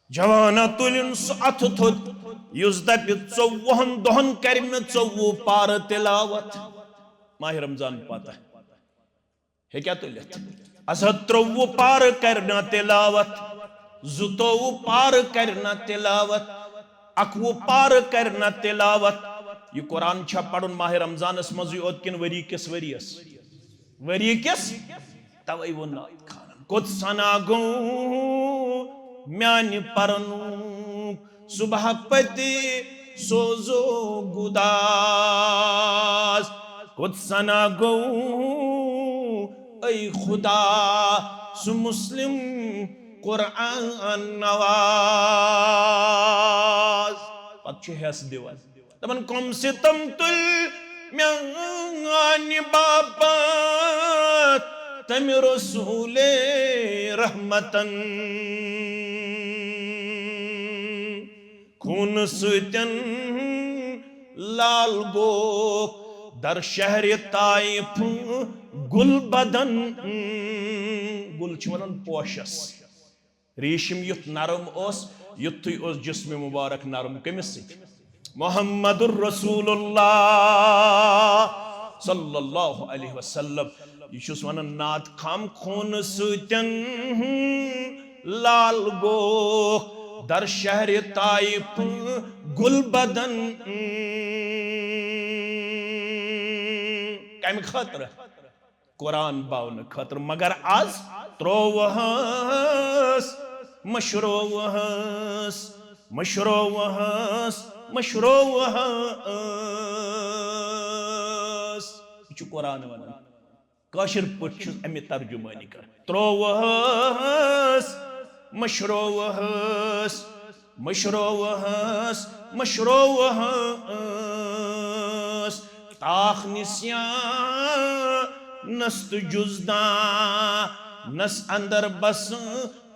جوانا تُلِن سُہ اَتھٕ تھوٚد، یُس دَپہِ، ژوٚوُہن دۄہن کرِ مےٚ ژوٚوُہ پارٕ تلاوت۔ ماہِ رمضان پتہ ہیٚکیٛاہ تُلِتھ؟ از حض ترٛوٚوُہ پارٕ کرِ نا تلاوت، زٕتووُہ پارٕ کرِ نا تلاوت، اکوُہ پارٕ کرِ نا تلاوت۔ یہِ قرآن چھا پرُن ماہِ رمضانس منٛزٕے یوت کِنہٕ ؤری کِس ؤریس؟ ؤری کِس۔ توے ووٚن نعت خانن، کوٚت سنا گوٚو میانہِ پرنُک صبح پتہِ سوزو گداز۔ کوٚت سنا گوٚو اے خدا سُہ مسلم قرآن نواز۔ پتہٕ چھُ حصہٕ دِوان۔ دپان، کم ستم تُلۍ میانہِ باپتھ تمہِ رسول رحمتن۔ خوٗنہٕ سۭتٮ۪ن لال گوکھ، در شہرِ طائف گُل بدن۔ گُل چھِ وَنان پوشَس۔ ریٖشِم یُتھ نرم اوس، یُتھُے اوس جسمِ مُبارک نرم۔ کٔمِس سۭتۍ؟ محمد رسول اللہ صلی اللہ علیہ وسلم۔ یہِ چھُس وَنان نعت خام، خوٗنہٕ سۭتٮ۪ن لال گوکھ، در شہرِ طائف گُل بدن۔ کَمہِ خٲطرٕ؟ قرآن باونہٕ خٲطرٕ۔ مگر از ترٛووہس، مٔشرووہس، مٔشرووہس، مٔشرووہس۔ یہِ چھُ قرآن ونان۔ کٲشِر پٲٹھۍ چھُس اَمہِ ترجمٲنی کران۔ ترٛووہس، مٔشرووہس، مٔشرووہس، مٔشرووہس۔ تاخ نسیانس تہٕ جزدانس اندر بس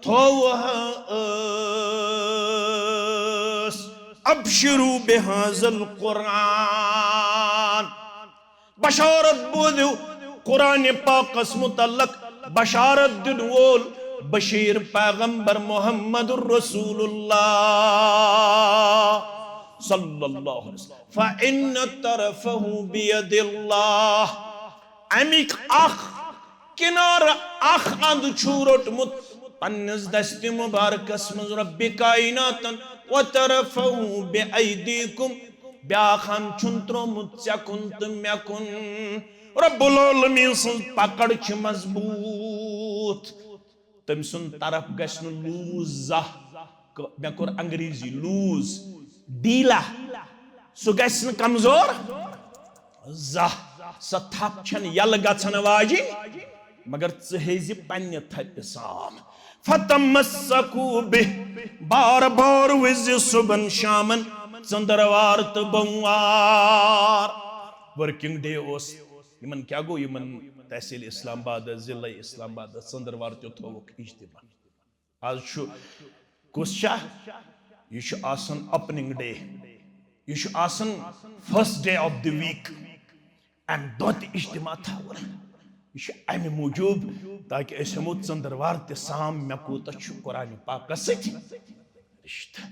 تھووہس۔ ابشروا بهذا القرآن۔ بشارت بوزِو قرآن پاکس متعلق بشارت دِنہٕ وول بشیر پیغمبر محمد رسول اللہ صلی اللہ علیہ وسلم۔ فإن طرفه بيد الله۔ اَمِکۍ اکھ کِنارٕ، اکھ اَنٛد چھُ روٚٹمُت پننِس دستِ مبارکس منٛز ربِ کائناتن۔ وطرفه بأيديكم۔ بیاکھ اَنٛد چھُن تروومُت ژےٚ کُن تہٕ مےٚ کُن۔ رب العالمین سٕنٛز پکڑ چھِ مضبوط۔ تٔمۍ سُنٛد طرف گژھِ نہٕ لوٗز زانٛہہ۔ ک-، مےٚ کوٚر انگریزی لوٗز، ڈھیٖلا۔ سُہ گژھِ نہٕ کمزور زانٛہہ۔ سۄ تھپھ چھَنہٕ یَلہٕ گژھن واجِنۍ، مگر ژٕ ہیٚزِ پننہِ تھپہِ سام۔ فتمسکوا بہ، بار بار وِزِ صُبحن شامن، ژٔنٛدٕروار تہٕ بوموار۔ ورکنگ ڈے اوس یِمن۔ کیٛاہ گوٚو یِمن؟ تحصیل اسلام آباد، ضلع اسلام آباد، ژٔنٛدٕروار تہِ تھووُکھ اجتماع۔ آز چھُ کُس چھا؟ یہِ چھُ آسان اوپننگ ڈے، یہِ چھُ آسان first day of the week۔ امہِ دۄہ تہِ اجتماع تھاوُن۔ یہِ چھُ امہِ موٗجوٗب تاکہِ أسۍ ہٮ۪مو ژٔنٛدٕروار تہِ سام، مےٚ کوٗتاہ چھُ قرآن پاکس سۭتۍ رشتہٕ،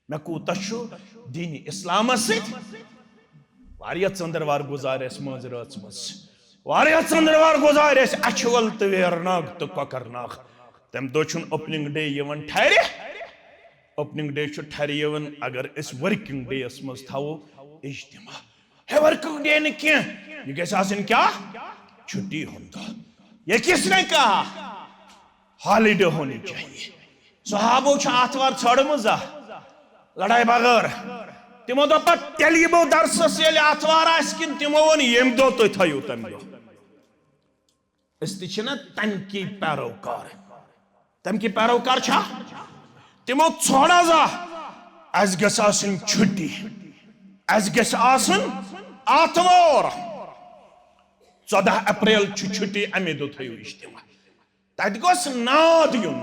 مےٚ کوٗتاہ چھُ دین اسلامس سۭتۍ۔ واریاہ ژٔنٛدٕروار گُزارِ اَسہِ مٲنٛزِ رٲژ منٛز، واریاہ ژٔنٛدٕروار گُزارِ اَسہِ اچھوَل تہٕ ویرناگ تہٕ کۄکرناگ۔ تمہِ دۄہ چھُنہٕ اوپننگ ڈے یِوان ٹھرِ۔ اوپننگ ڈے چھُ ٹھرِ یِوان اگر أسۍ ورکنگ ڈے یس منٛز تھاوو اجتماع۔ ہے، ورکنگ ڈے نہٕ کینٛہہ، یہِ گژھِ آسٕنۍ کیٛاہ؟ چھُٹی ہُنٛد دۄہ۔ یہ کس نے کہا؟ ہالیڈے ہونی چاہیے۔ صحابو چھِ آتھوار ژھٲڑمٕژ زانٛہہ لڑایہِ بغٲر۔ تِمو دوٚپ پتہٕ، تیٚلہِ یِمو درسس ییٚلہِ آتھوار آسہِ کِنہٕ تِمو ووٚن، ییٚمہِ دۄہ تُہۍ تھٲیِو تَمہِ دۄہ؟ أسۍ تہِ چھِنہ تَمہِ کی پیروکار۔ تَمہِ کی پیروکار چھا؟ تِمو ژھانٛڈا زانٛہہ، اَسہِ گژھِ آسٕنۍ چھُٹی، اَسہِ گژھِ آسُن آتھوار۔ ژۄدہ اپریل چھُ چھُٹی، اَمے دۄہ تھٲیِو اجتماع۔ تَتہِ گوٚژھ ناد یُن،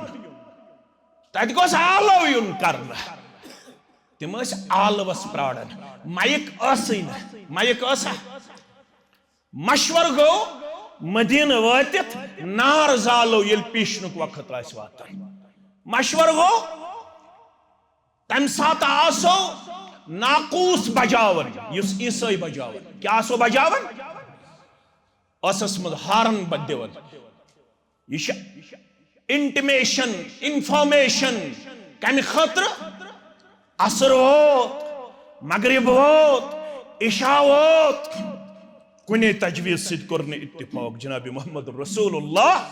تَتہِ گوٚژھ آلو یُن کرنہٕ۔ تِم ٲسۍ آلوَس پرٛاران۔ مایِک ٲسٕے نہٕ۔ مایِک ٲسا؟ مشور گوٚو مدیٖنہٕ وٲتِتھ نار زالو ییٚلہِ پیٖشنُک وقت آسہِ واتان۔ مشور گوٚو تَمہِ ساتہٕ آسو ناقوٗس بجاوان، یُس عیٖسٲے بجاوان۔ کیٛاہ آسو بجاوان؟ ٲسس منٛز ہارن بد دِوان۔ یہِ چھِ انٹمیشن، انفارمیشن۔ کمہِ خٲطرٕ؟ عصر ووت، مغرب ووت، عشاء ووت، کُنے تجویز سۭتۍ کوٚر نہٕ اتفاق۔ جناب محمد رسول اللہ۔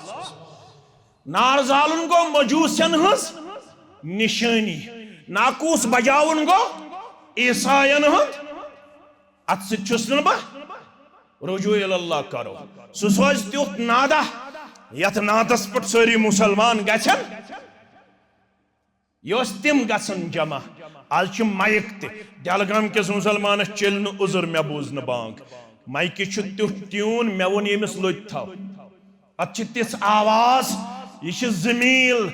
نار زالُن گوٚو مجوسن ہٕنٛز نشٲنی، ناقوس بجاوُن گوٚو عیساین ہُنٛد۔ اتھ سۭتۍ چھُس نہٕ بہٕ رجوع الی اللہ کرو۔ سُہ سوزِ تیُتھ نادہ، یتھ نادس پٮ۪ٹھ سٲری مسلمان گژھن۔ یہِ اوس تِم گژھن جمع۔ از چھِ مایک تہِ۔ ڈلگام کِس مسلمانس چیٚلہِ نہٕ عذر، مےٚ بوٗز نہٕ بانگ۔ مایکہِ چھُ تیُتھ ٹیون، مےٚ ووٚن ییٚمِس لوٚتۍ تھاو۔ اتھ چھِ تِژھ آواز، یہِ چھِ زمیٖل۔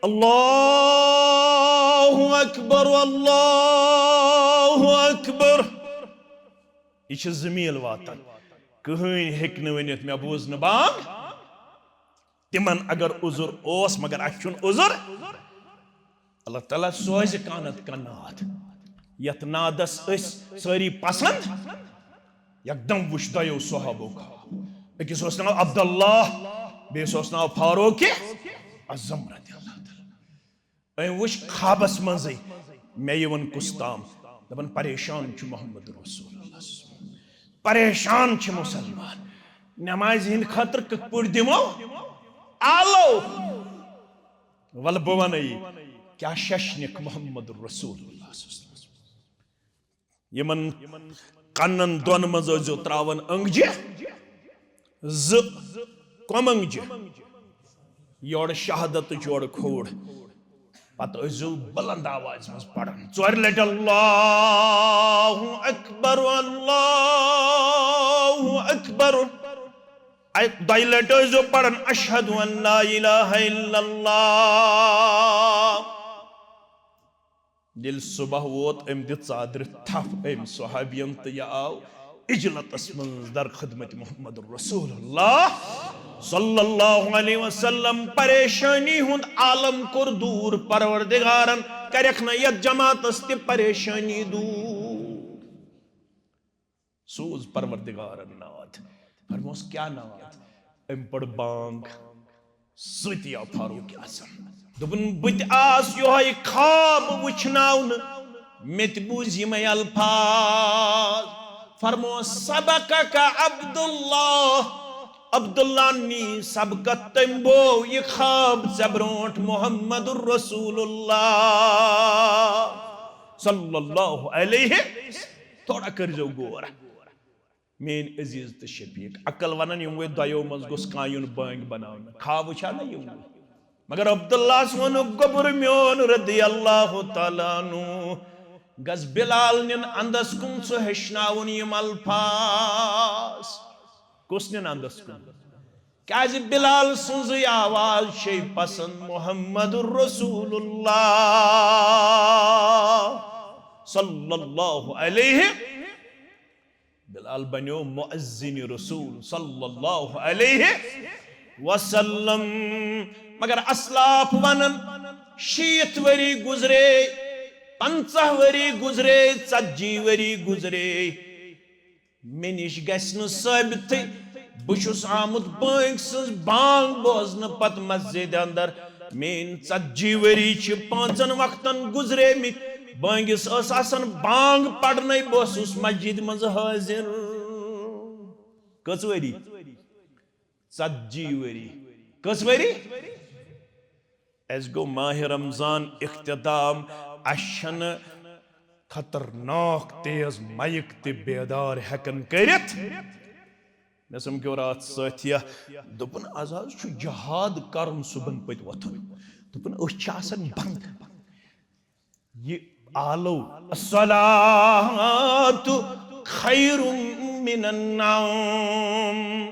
اللہ اکبر، اللہ اکبر۔ یہِ چھِ زٕ میٖل واتان۔ کٕہٕنۍ ہیٚکہِ نہٕ ؤنِتھ، مےٚ بوٗز نہٕ بانگ۔ تِمن اگر عذر اوس، مگر اَسہِ چھُنہٕ عذر۔ اللہ تعالیٰ سوزِ کانٛہہ نتہٕ کانٛہہ ناد، یتھ نادس أسۍ سٲری پسند۔ یکدم وٕچھ دۄیو صحابو خواب۔ أکِس اوس ناو عبداللہ، بیٚیِس اوس ناو فاروق اعظم رضی اللہ تعالیٰ۔ أمۍ وٕچھ خوابس منٛزٕے مےٚ یِوان کُس تام، دپان، "پریشان چھُ محمد رسول اللہ، پریشان چھِ مسلمان، نمازِ ہٕنٛدِ خٲطرٕ کِتھ پٲٹھۍ دِمو آلو؟" ولہٕ بہٕ ونہٕ یہِ، کیٛاہ ششنِکھ محمد رسول اللہ صلی اللہ علیہ وسلم۔ یِمن کنن دۄن منٛز ٲسۍزیو تراوان أنگجہِ زٕ، کۄم أنگجہِ؟ یورٕ شہادتٕچ، یورٕ کھووُر۔ پتہٕ ٲسۍزیو بلند آوازِ منٛز پران ژورِ لٹہِ، "اللہ اکبر، اللہ اکبر۔" اَکہِ دۄیہِ لٹہِ ٲسۍزیو پران، "اشہد ان لا الہ الا اللہ۔" ییٚلہِ صبح ووت، أمۍ دِژ ژادرِ تھپھ أمۍ صحابین تہٕ یہِ آو اجلتس منٛز در خدمت محمد رسول اللہ صلی اللہ علیہ وسلم۔ پریشانی ہُنٛد عالم کوٚر دوٗر، پروردگارن کرٮ۪کھ نہ یتھ جماعتس تہِ پریشانی دوٗر۔ سوز پروردگارن ناد۔ فرموس، کیٛاہ ناد؟ أمۍ پٔر بانگ۔ سۭتی آو فاروق اعظم۔ دوٚپُن، "بہٕ تہِ آس یِہوٚے خواب وٕچھناونہٕ، مےٚ تہِ بوٗزۍ یِمَے الفاظ۔" فرموس، "سبقک عبداللہ۔" عبداللہ نی سبقت، تٔمۍ بوو یہِ خواب ژےٚ برونٛٹھ محمد رسول اللہ صلی اللہ علیہ۔ تھوڑا کٔرۍزیو غور۔ میٲنۍ عزیز تہٕ شفیق، عقل ونان یِموٕے دۄیو منٛز گوٚژھ کانٛہہ یُن بٲنگۍ بناونہٕ۔ خواب وٕچھان نہ یِموٕے۔ مگر عبداللہس ووٚنُکھ، گوٚبُر میون رضی اللہ تعالیٰ عنہ، گژھ بلال نِن اندس کُن، سُہ ہیٚچھناوُن یِم الفاظ۔ کُس نِن اندس کُن؟ کیازِ بلال سٕنٛزٕے آواز چھے پسند محمد رسول اللہ صلی اللہ علیہ۔ بلال بنیو مؤذن رسول صلی اللہ علیہ وسلم۔ مگر اسلاف ونن، شیٖتھ ؤری گُزرے، پنژاہ ؤری گُزرے، ژتجی ؤری گُزرے، مےٚ نِش گژھِ نہٕ ثٲبتٕے۔ بہٕ چھُس آمُت بٲنگۍ سٕنٛز بانگ بوزنہٕ پتہٕ مسجدِ اندر۔ میٲنۍ ژتجی ؤری چھِ پانٛژن وقتن گُزریمٕتۍ۔ بٲنگِس ٲس آسان بانگ پرنَے، بہٕ اوسُس مسجدِ منٛز حٲضِر۔ کٔژ ؤری؟ ژتجی ؤری۔ کٔژ ؤری؟ اَسہِ گوٚو ماہِ رمضان اختتام، اَسہِ چھَنہٕ خطرناک تیز مایِک تہِ بیدار ہٮ۪کان کٔرِتھ۔ مےٚ سمکھیو راتھ سٲتھیا، دوٚپُن، "از حظ چھُ جہاد کرُن صُبحن پٔتۍ وۄتھُن۔" دوٚپُن، "أچھ چھِ آسان بنٛد۔" یہِ آلو، "الصلاۃ خیر من النوم"،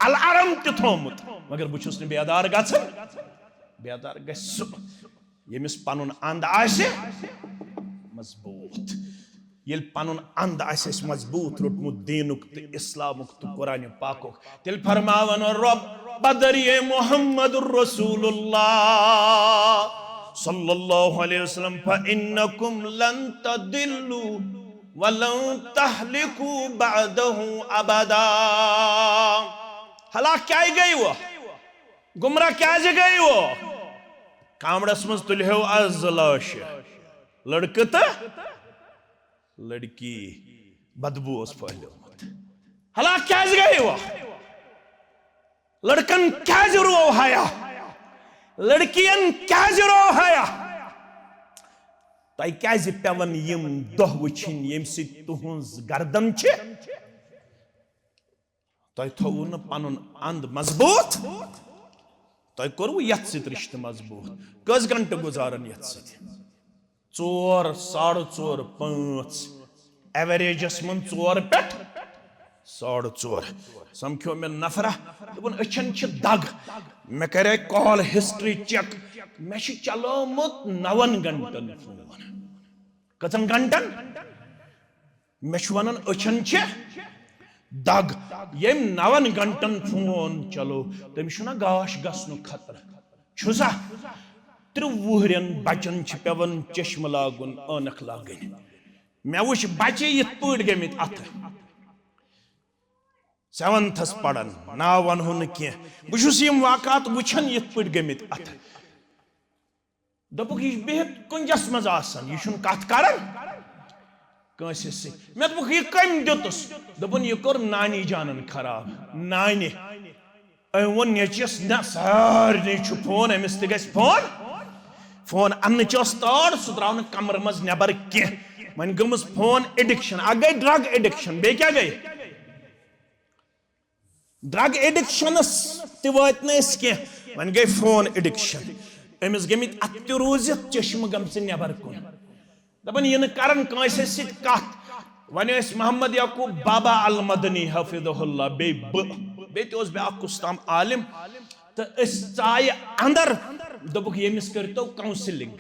الارم تہِ تھومُت، مگر بہٕ چھُس نہٕ بیدار گژھان۔ بیدار گژھِ سُہ، ییٚمِس پنُن اند آسہِ مضبوٗط۔ ییٚلہِ پنُن اند آسہِ اَسہِ مضبوٗط روٚٹمُت دیٖنُک تہٕ اِسلامُک تہٕ قرآنِ پاکُک، تیٚلہِ فرماوَن رۄب، بدر یہ محمد رسول اللہ صلی اللہ علیہ وسلم، فإنکم لن تضلوا ولن تهلكوا بعده ابدا۔ ہلاک کیٛازِ گٔیوٕ؟ گمراہ کیٛازِ گٔیوٕ؟ کامرس منٛز تُلہو از زٕ لاشہِ، لڑکہٕ تہٕ لڑکی۔ بدبو اوس پھٔہلیومُت۔ ہلاک کیٛازِ گٔیوٕ؟ لڑکن کیٛازِ روو حیا؟ لڑکین کیٛازِ روو حیا؟ تۄہہِ کیٛازِ پٮ۪وان یِم دۄہ وٕچھِنۍ ییٚمہِ سۭتۍ تُہنٛز گردن چھِ؟ تۄہہِ تھوٚوُ نہٕ پنُن اند مضبوٗط، تۄہہِ کوٚروُ یتھ سۭتۍ رشتہٕ مضبوٗط۔ کٔژ گھنٹہٕ گُزاران یتھ سۭتۍ؟ ژور، ساڑٕ ژور، پانٛژھ، ایوریجس منٛز ژور پٮ۪ٹھ ساڑٕ ژور۔ سمکھیو مےٚ نفرہ، دوٚپُن، أچھن چھِ دگ۔ مےٚ کرے کال ہسٹری چیک، مےٚ چھُ چلومُت نَوَن گھنٹن فون۔ کٔژَن گھنٹن؟ مےٚ چھُ وَنان، أچھن چھِ دگ۔ ییٚمۍ نَوَن گھنٹن فون چلو، تٔمِس چھُنہ گاش گژھنُک خطرٕ؟ چھُ سا؟ ترٛےٚ وُہرٮ۪ن بچن چھِ پٮ۪وان چشمہٕ لاگُن، عٲنکھ لاگٕنۍ۔ مےٚ وٕچھ بچہِ یِتھ پٲٹھۍ گٔمٕتۍ اَتھٕ۔ سیونتھس پران، ناو ونہو نہٕ کینٛہہ۔ بہٕ چھُس یِم واقعات وٕچھان یِتھ پٲٹھۍ گٔمٕتۍ اَتھٕ۔ دوٚپُکھ، یہِ چھُ بِہِتھ کُنجس منٛز آسان، یہِ چھُنہٕ کتھ کران کٲنٛسہِ سۭتۍ۔ مےٚ دوٚپُکھ، یہِ کٔمۍ دیُتُس؟ دوٚپُن، یہِ کوٚر نانی جانن خراب۔ نانہِ۔ أمۍ ووٚن نیٚچوِس، نہ، سارنٕے چھُ فون، أمِس تہِ گژھِ فون۔ فون اننٕچ ٲس تٲر، سُہ درٛاو نہٕ کمرٕ منٛز نٮ۪بر کینٛہہ۔ وۄنۍ گٔمٕژ فون ایڈکشن، اکھ گٔے ڈرگ ایڈکشن، بیٚیہِ کیٛاہ گٔے؟ ڈرگ ایڈکشنس تہِ وٲتۍ نہٕ أسۍ کینٛہہ، وۄنۍ گٔے فون ایڈکشن۔ أمِس گٔمٕتۍ اتھٕ تہِ روٗزِتھ چشمہٕ گٔمژٕ نٮ۪بر کُن۔ دپان، یہِ نہٕ کرن کٲنٛسہِ سۭتۍ کتھ۔ وۄنۍ ٲسۍ محمد یعقوب بابا المدنی حفظہ اللہ بیٚیہِ بہٕ، بیٚیہِ تہِ اوس بیٛاکھ کُس تام عالم، تہٕ أسۍ ژایہِ اندر، دوٚپُکھ، ییٚمِس کٔرۍتو کاونسلنگ۔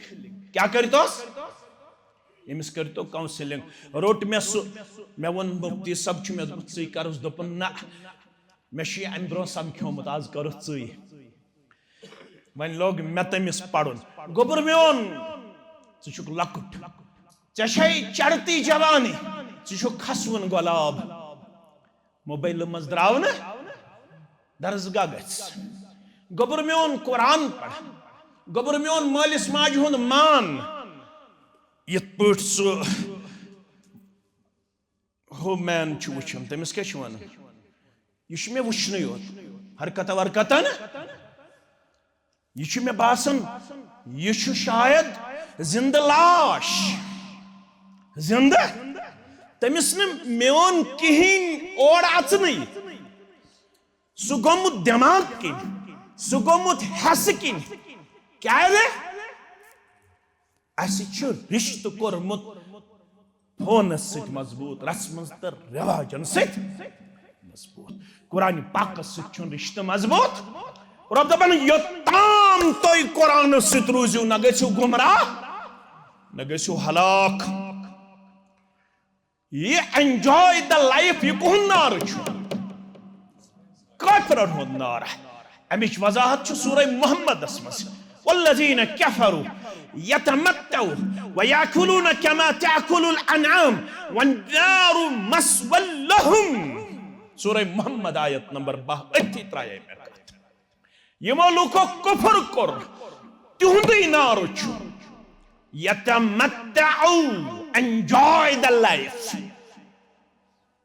کیٛاہ کٔرۍتوس؟ ییٚمِس کٔرۍتو کاونسلنگ۔ روٚٹ مےٚ سُہ، مےٚ ووٚن، مفتی صٲب چھُ، مےٚ دوٚپُکھ، ژٕے کرُس؟ دوٚپُن، نہ، مےٚ چھُ یہِ امہِ برونٛہہ سمکھیومُت، آز کرُس ژٕے۔ وۄنۍ لوٚگ مےٚ تٔمِس پرُن۔ گوٚبُر میون، ژٕ چھُکھ لۄکُٹ، ژےٚ چھے چڑھتی جوانی، ژٕ چھُکھ کھسوُن گۄلاب۔ موبایلہٕ منٛز درٛاو نہٕ، درسگاہ گژھ۔ گوٚبُر میون، قرآن پر۔ گوٚبُر میون، مٲلِس ماجہِ ہُنٛد مان۔ یِتھ پٲٹھۍ سُہ ہُہ مین چھُ وٕچھان، تٔمِس کیٛاہ چھُ وَنان؟ یہِ چھُ مےٚ وٕچھنٕے یوت، حرکتہ ورکتہ نہٕ۔ یہِ چھُ مےٚ باسان، یہِ چھُ شاید زِندٕ لاش۔ زِندٕ؟ تٔمِس نہٕ میون کِہیٖنۍ اورٕ اَژنٕے۔ سُہ گوٚمُت دٮ۪ماغ کِنۍ، سُہ گوٚمُت حٮ۪سہٕ کِنۍ۔ کیٛازِ؟ اَسہِ چھُ رِشتہٕ کوٚرمُت فونس سۭتۍ مضبوٗط، رسمن تہٕ رٮ۪واجن سۭتۍ مضبوٗط۔ قرآن پاکس سۭتۍ چھُنہٕ رِشتہٕ مضبوٗط۔ رۄب دَپان، یوٚتام تُہۍ قرآنس سۭتۍ روٗزِو، نہ گٔژھِو گمراہ، نہ گٔژھِو ہلاک۔ یہِ enjoy the life، یہِ کُہُنٛد نعرٕ چھُ؟ کٲفرن ہُنٛد نعرٕ۔ اَمِچ وضاحت چھِ سورہ محمدس منٛز، والذین کفروا یتمتعوا ویاکلون کما تاکل الانعام والنار مثوی لهم۔ سورہ محمد آیت نمبر باہ، أتھی ترٛایے مےٚ کتھ۔ یِمو لوٗکو کفر کوٚر، تِہُنٛدُے نعرٕ چھُ، یتمتعوا، enjoy the life۔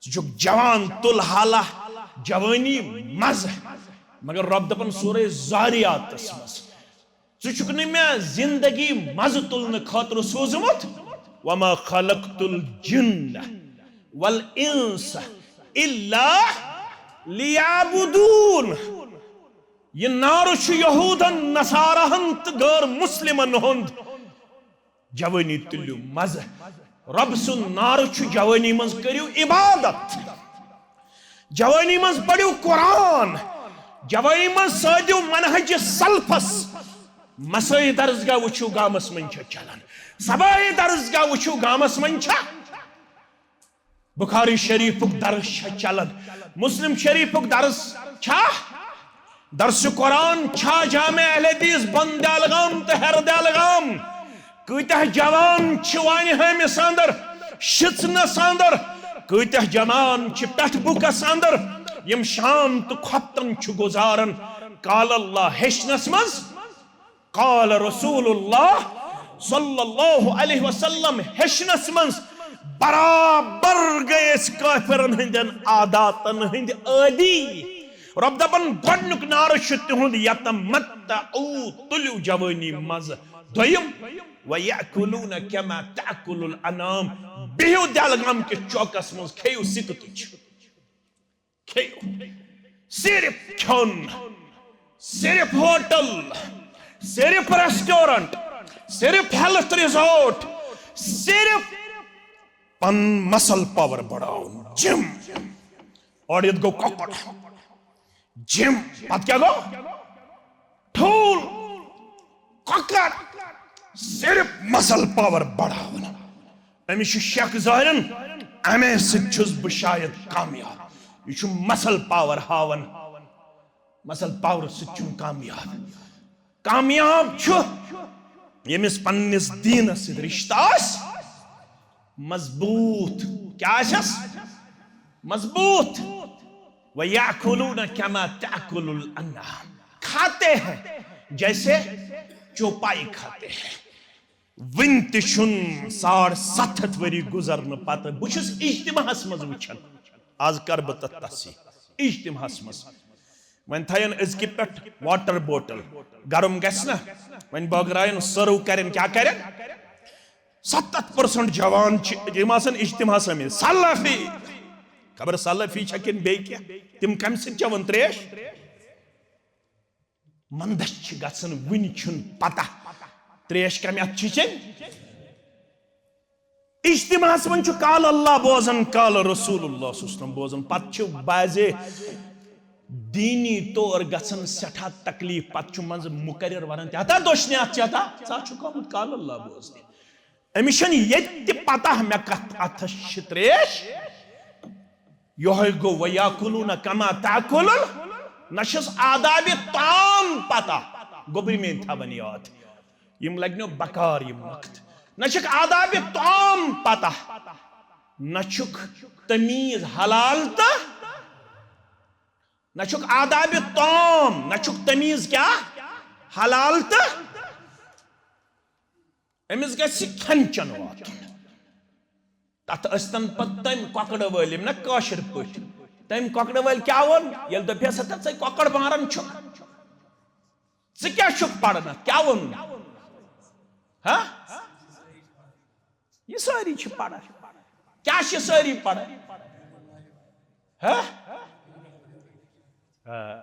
ژٕ چھُکھ جوان، تُل حالہ جوٲنی مزٕ۔ مگر رۄب دَپان سورہ زاریاتس منٛز، ژٕ چھُکھ نہٕ مےٚ زندگی مزٕ تُلنہٕ خٲطرٕ سوٗزمُت۔ وما خلقت الجن والانس الا لیعبدون۔ یہِ نعرٕ چھُ یہوٗدن، نصاراہن تہٕ غٲر مسلمن ہُنٛد۔ جوٲنی تُلِو مزٕ۔ رۄب سُنٛد نعرٕ چھُ، جوٲنی منٛز کٔرِو عبادت، جوٲنی منٛز پٔرِو قرآن، جوٲنی منٛز سٲدِو منہج سلفس۔ مسٲیی درسگاہ وٕچھِو گامس منٛز چھا چلان، صباحی درسگاہ وٕچھِو گامس منٛز چھا۔ بخاری شریفُک درس چھا چلان؟ مسلم شریفُک درس چھا؟ درس قرآن چھا؟ جامع اہل حدیث بند دہلگام تہٕ ہیرٕ دہلگام؟ کۭتیاہ جوان چھِ وانہِ ہٲمِس اندر، شِژنس اندر؟ کۭتیاہ جوان چھِ پٮ۪ٹھ بُکس اندر، یِم شام تہٕ خۄفتن چھِ گُزاران؟ قال اللہ ہیٚچھنس منٛز، قال رسول اللہ صلی اللہ علیہ وسلم ہیٚچھنس منٛز برابر گٔے أسۍ کٲفرن ہٕنٛدٮ۪ن عاداتن ہٕنٛدۍ عٲدی۔ رۄب دپان، گۄڈنیُک نعرٕ چھُ تِہُنٛد، یتمتعو، تُلِو جوٲنی مزٕ۔ دوٚیِم، ویأکلون کما تأکل الانعام، بِہِو دہلگام کِس چوکس منٛز، کھیٚیِو سِکہٕ تُج۔ کھیٚیِو۔ صرف کھیوٚن، صرف ہوٹل، صرف ریسٹورنٹ، صرف ہیلتھ ریزورٹ، صرف پن مسل پاور بڑاوُن، جم۔ اورٕ یِتھ گوٚو کۄکُر۔ جم۔ پتہٕ کیٛاہ گوٚو؟ ٹھوٗل۔ کۄکر صرف مسل پاور بڑاوان۔ أمِس چھُ شک ظٲہرن، امے سۭتۍ چھُس بہٕ شاید کامیاب۔ یہِ چھُ مسل پاور ہاوان، مسل پاور سۭتۍ چھُنہٕ کامیاب۔ کامیاب چھُ ییٚمِس پننِس دیٖنس سۭتۍ رشتہٕ آسہِ مضبوط۔ کیٛاہ آسٮ۪س؟ مضبوط۔ وَيَأْكُلُونَ كَمَا تَأْكُلُ الْأَنْعَامُ، کھاتے ہیں جیسے چوپائی کھاتے ہیں۔ وٕنہِ تہِ چھُنہٕ ساڑ ستھ ہتھ ؤری گُزرنہٕ پتہٕ، بہٕ چھُس اجتماعس منٛز وٕچھان، آز کر بہٕ تتھ تصحیح، اجتماعس منٛز۔ وۄنۍ تھاین أزکہِ پٮ۪ٹھ واٹر بوٹل، گرم گژھِ نہ، وۄنۍ بٲگراین، سرو کرن، کیٛاہ کرن؟ ستتھ پرسنٹ جوان چھِ، یِم آسن اجتماعس آمٕتۍ، سلفی، خبر سلفی چھا کِنہٕ بیٚیہِ کینٛہہ، تِم کمہِ سۭتۍ چٮ۪وان تریش؟ مندچھ چھِ گژھان، وٕنہِ چھُنہٕ پتہ تریش کمہِ اتھٕ چھِ چیٚنۍ۔ اجتماعس منٛز چھُ قال اللہ بوزان، قال رسول اللہ صلی اللہ علیہ وسلم بوزان، پتہٕ چھِ بعضے دینی طور گژھان سٮ۪ٹھاہ تکلیف، پتہٕ چھُ منٛزٕ مقرر ونان، تہِ ہتا دٔچھنہِ اتھٕ چھِ ہتا، ژٕ ہا چھُکھ آمُت قال اللہ بوزنہِ۔ أمِس چھَنہٕ ییٚتہِ تہِ پتہ مےٚ کتھ اتھس چھِ تریش۔ یۄہے گوٚو، وَيَأْكُلُونَ كَمَا تَأْكُلُ ال-، نہ چھُس آدابِ طعام پتہ۔ گوٚبرِ میٛٲنۍ تھاوَن یاد۔ یِم لگنو بکار یِم وقت۔ نہ چھُکھ آدابِ طعام پتہ، نہ چھُکھ تمیٖز حلال تہٕ، نہ چھُکھ آدابِ طعام، نہ چھُکھ تمیٖز کیٛاہ؟ حلال تہٕ۔ أمِس گژھِ کھٮ۪ن چٮ۪ن واتُن۔ تَتھ ٲسۍتَن پَتہٕ تَمہِ کۄکرٕ وٲلۍ، یِم نہ کٲشِر پٲٹھۍ، تَمہِ کۄکرٕ وٲلۍ کیٛاہ ووٚن؟ ییٚلہِ دوٚپہَس، ہتا ژَے کۄکر ماران چھُکھ، ژٕ کیٛاہ چھُکھ پَران اَتھ؟ کیٛاہ ووٚنُن؟ ہا؟ یہِ سٲری چھِ پَران۔ کیٛاہ چھِ سٲری پَران؟ ہا؟ آ،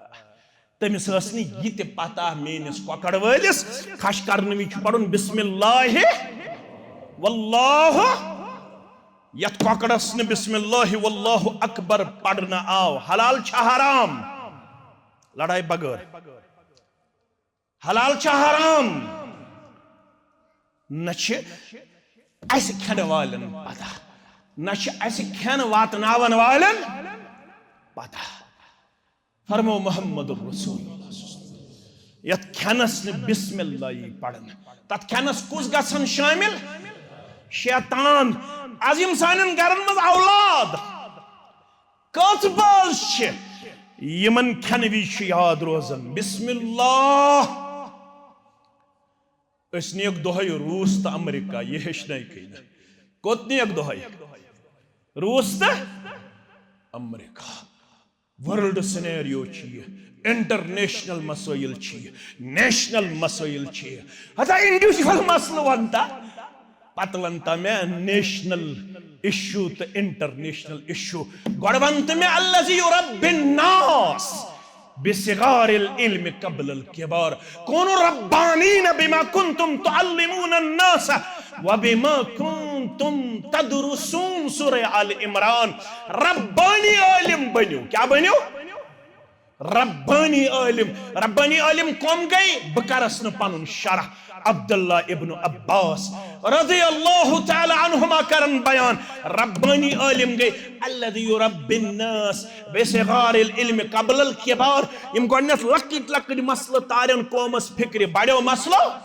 تٔمِس ٲس نہٕ یہِ تہِ پتہ، میٲنِس کۄکر وٲلِس کھش کرنہٕ وِزِ چھُ پرُن بسم اللہ واللہ۔ یتھ کۄکرس نہٕ بسم اللہ واللہ اکبر پرنہٕ آو، حلال چھا حرام؟ لڑاے بغٲر۔ حلال چھا حرام؟ نہ چھِ اسہِ کھٮ۪نہٕ والٮ۪ن پتہ، نہ چھِ اسہِ کھٮ۪ن واتناون والٮ۪ن پتہ۔ فرمو محمد رسول اللہ صلی اللہ علیہ وسلم، یتھ کھٮ۪نس نہٕ بسم اللہ یی پرنہٕ، تتھ کھٮ۪نس کُس گژھن شٲمِل؟ شیطان۔ از یِم سانٮ۪ن گرن منٛز اولاد کٔژ بٲژ چھِ، یِمن کھٮ۪نہٕ وِزِ چھُ یاد روزان بسم اللہ۔ أسۍ نِیَکھ دۄہے روٗس تہٕ امریکہ، یہِ ہیٚچھنٲیکھٕے نہٕ۔ کوٚت نِیَکھ دۄہے؟ روٗس تہٕ امریکہ۔ ورلڈ سینیریو چھِ یہِ، انٹرنیشنل مسٲیل چھِ یہِ، نیشنل مسٲیل چھِ یہِ۔ ہتا انڈیویجول مسلہٕ ونتا، پتہٕ ونتا مےٚ نیشنل اشو تہٕ انٹرنیشنل اشو۔ گۄڈٕ ون تہٕ مےٚ الذی یربی الناس بصغار العلم قبل الکبار۔ کونوا ربانین بما کنتم تعلمون الناس وبما کنتم تدرسون۔ سورہ آل عمران۔ ربانی عالم بنیو۔ کیا بنیو؟ ربانی عالم۔ ربانی عالم کم گٔے؟ بہٕ کرس نہٕ پنُن شرح۔ عبداللہ ابن عباس رضی اللہ تعالی عنہما کرن بیان، ربانی عالم گٔے الذی یربی الناس بصغار العلم قبل الکبار۔ یِم گۄڈنیتھ لۄکٕٹۍ لۄکٕٹۍ مسلہٕ تارن قومس فکرِ، بڑیو مسلہٕ۔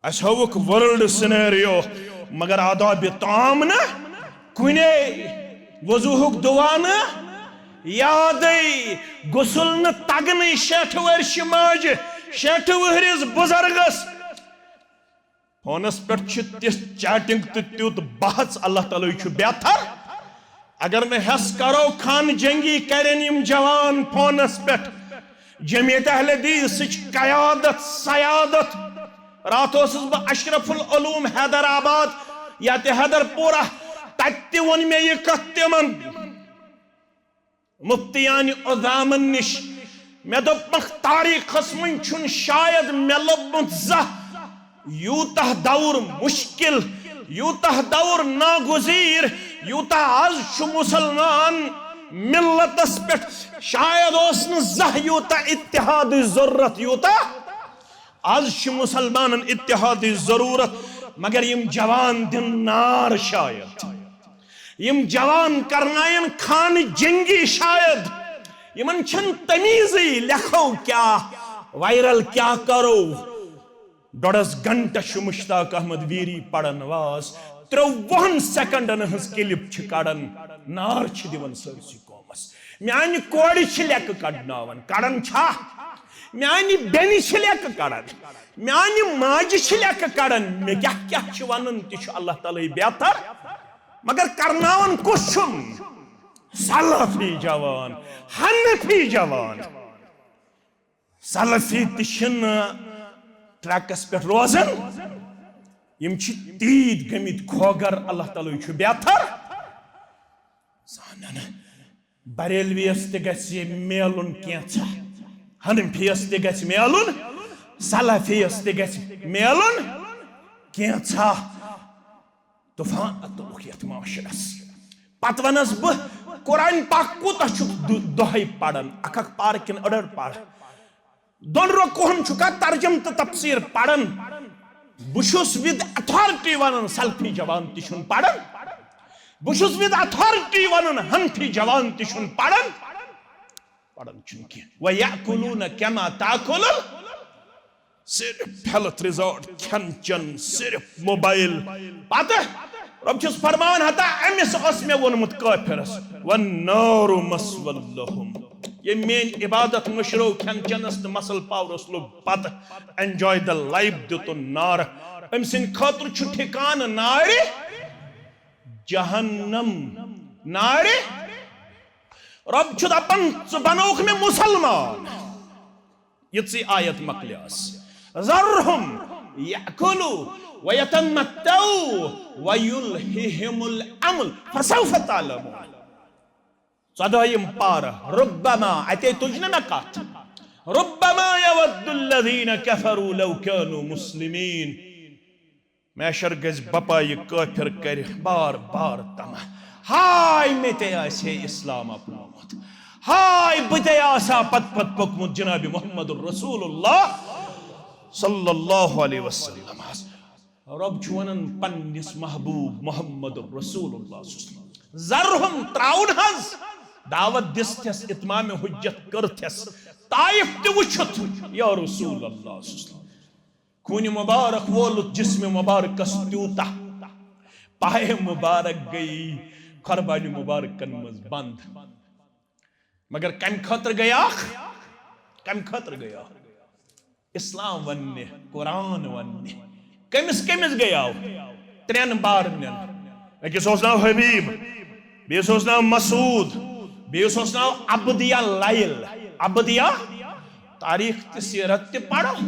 اسہِ ہٲوٕکھ ورلڈ سینیریو، مگر آدابِ طعام نہٕ کُنے، وضوہُک دُعا نہٕ یادٕے، غسل نہٕ تگنٕے شیٹھٕ ؤرشہِ ماجہِ، شیٹھٕ وٕہرِس بُزرگس۔ فونس پٮ۪ٹھ چھِ تِژھ چیٹنگ تہٕ تیُتھ بحث، اللہ تعالیٰ ہٕے چھُ بہتر۔ اگر نہٕ ہٮ۪س کرو، خان جنگی کرن یِم جوان فونس پٮ۪ٹھ۔ جمعیت اہل حدیثٕچ قیادت، سیادت۔ راتھ اوسُس بہٕ اشرف العلوم حیدر آباد یا تہِ حیدر پورہ، تتہِ تہِ ووٚن مےٚ یہِ کتھ تِمن۔ مفتیان عظامن نِش۔ مےٚ دوٚپمکھ، تاریخس منٛز چھُنہٕ شاید مےٚ لوٚبمُت زانٛہہ یوٗتاہ دور مشکل، یوٗتاہ دور ناگزیر، یوٗتاہ از چھُ مسلمان ملتس پٮ۪ٹھ۔ شاید اوس نہٕ زانٛہہ یوٗتاہ اتحادٕچ ضرورت، یوٗتاہ آز چھِ مُسلمانن اتحادٕچ ضروٗرت، مگر یِم جوان دِن نار شاید۔ یِم جوان کرناین خانہٕ جنگی شاید۔ یِمن چھنہٕ تمیٖزٕے، لیکھو کیٛاہ، وائرل کیٛاہ کرو۔ ڈۄڈس گھنٹس چھُ مشتاق احمد ویری پران واز، ترٛووُہن سیکنڈن ہٕنٛز کلپ چھِ کڑان، نار چھِ دِوان سٲرسٕے قومس۔ میانہِ کورِ چھِ لیکہٕ کڑناوان، کڑان چھا؟ میانہِ بیٚنہِ چھِ لیکہٕ کڑان، میانہِ ماجہِ چھِ لیکہٕ کڑان۔ مےٚ کیٛاہ کیٛاہ چھِ ونان، تہِ چھُ اللہ تعالیٰ ہٕے بہتر۔ مگر کرناوان کُس چھُم؟ سلفی جوان، حنفی جوان۔ سلفی تہِ چھِنہٕ ٹریکس پٮ۪ٹھ روزان، یِم چھِ تیٖتۍ گٔمٕتۍ کھوگر، اللہ تعالیٰ ہٕے چھُ بہتر زانان۔ بریلویس تہِ گژھِ میلُن کینٛژھا، حنفیس تہِ گژھِ میلُن، سلفیس تہِ گژھِ میلُن کینٛژھا۔ طوفان تُلُکھ یتھ معاشرس۔ پتہٕ ونس بہٕ، قرآن پاک کوٗتاہ چھُکھ دُ-، دۄہے پران، اکھ اکھ پارٕ کِنہٕ أڑ أڑ پارٕ؟ دۄن رکوعن چھُکھا ترجمہٕ تہٕ تفسیر پران؟ بہٕ چھُس with authority ونان، سلفی جوان تہِ چھُنہٕ پران۔ بہٕ چھُس with authority ونان، حنفی جوان تہِ چھُنہٕ پران۔ پران چھُنہٕ کینٛہہ۔ وَيَأْكُلُونَ كَمَا تَأْكُلُ ال-، صرف ہیلتھ ریزارٹ، کھٮ۪ن چٮ۪ن، صرف موبائل۔ پتہٕ رۄب چھُس فرمان، ہتا أمِس اوس مےٚ ووٚنمُت کٲفرس، وَالنَّارُ مَثْوًى لَهُمْ۔ ییٚمۍ میٲنۍ عبادت مٔشرٲو کھٮ۪ن چٮ۪نس تہٕ muscle power-س لوٚگ پتہٕ، enjoy the life دیُتُن نار۔ أمۍ سٕنٛدِ خٲطرٕ چھُ ٹھِکانہٕ نارِ جہنم، نارِ۔ رۄب چھُ دپان، ژٕ بنووُکھ مےٚ مُسلمان۔ یِژٕے آیت مۄکلیس۔ ذَرْهُمْ يَأْكُلُوا وَيَتَمَتَّعُوا وَيُلْهِهِمُ الْأَمَلُ فَسَوْفَ تَعْلَمُونَ۔ ژۄدٲیِم پارٕ، رُبَّمَا، اتے تُج نہٕ مےٚ کتھ۔ رُبَّمَا يَوَدُّ الَّذِينَ كَفَرُوا لَوْ كَانُوا مُسْلِمِينَ۔ محشر گژھِ بپا یہِ کٲفر کرِ بار بار تمہ، ہاے مےٚ تہِ آسہِ ہے اسلام اپنومُت، ہاے بہٕ تہِ آسہٕ ہا پتہٕ پتہٕ پوٚکمُت جناب محمد رسول اللہ صلی اللہ علیہ وسلم۔ رۄب چھُ ونان پننِس محبوب محمد رسول اللہ صلی اللہ علیہ وسلم، ذَرْهُمْ، تراوُن حظ، دعوت دِژ تھس، اتمام حجت کٔر تھس، طائف تہِ وٕچھِتھ یا رسول اللہ صلی اللہ علیہ وسلم۔ خوٗنہِ مُبارک وولُت جسمِ مُبارکس تیوٗتاہ، پایہِ مُبارک گٔیہِ قۄربانہِ مُبارکن منٛز بنٛد۔ مگر کمہِ خٲطرٕ گٔیاکھ؟ کمہِ خٲطرٕ گٔیاکھ؟ اسلام وننہِ، قرآن وننہِ۔ کٔمِس کٔمِس گٔیاو؟ ترٛٮ۪ن بارنٮ۪ن۔ أکِس اوس ناو حبیب، بیٚیِس اوس ناو مسعود، بیٚیِس اوس ناو عبد یا لیل۔ عبد یا، تاریخ تہٕ سیرت تہِ پرو۔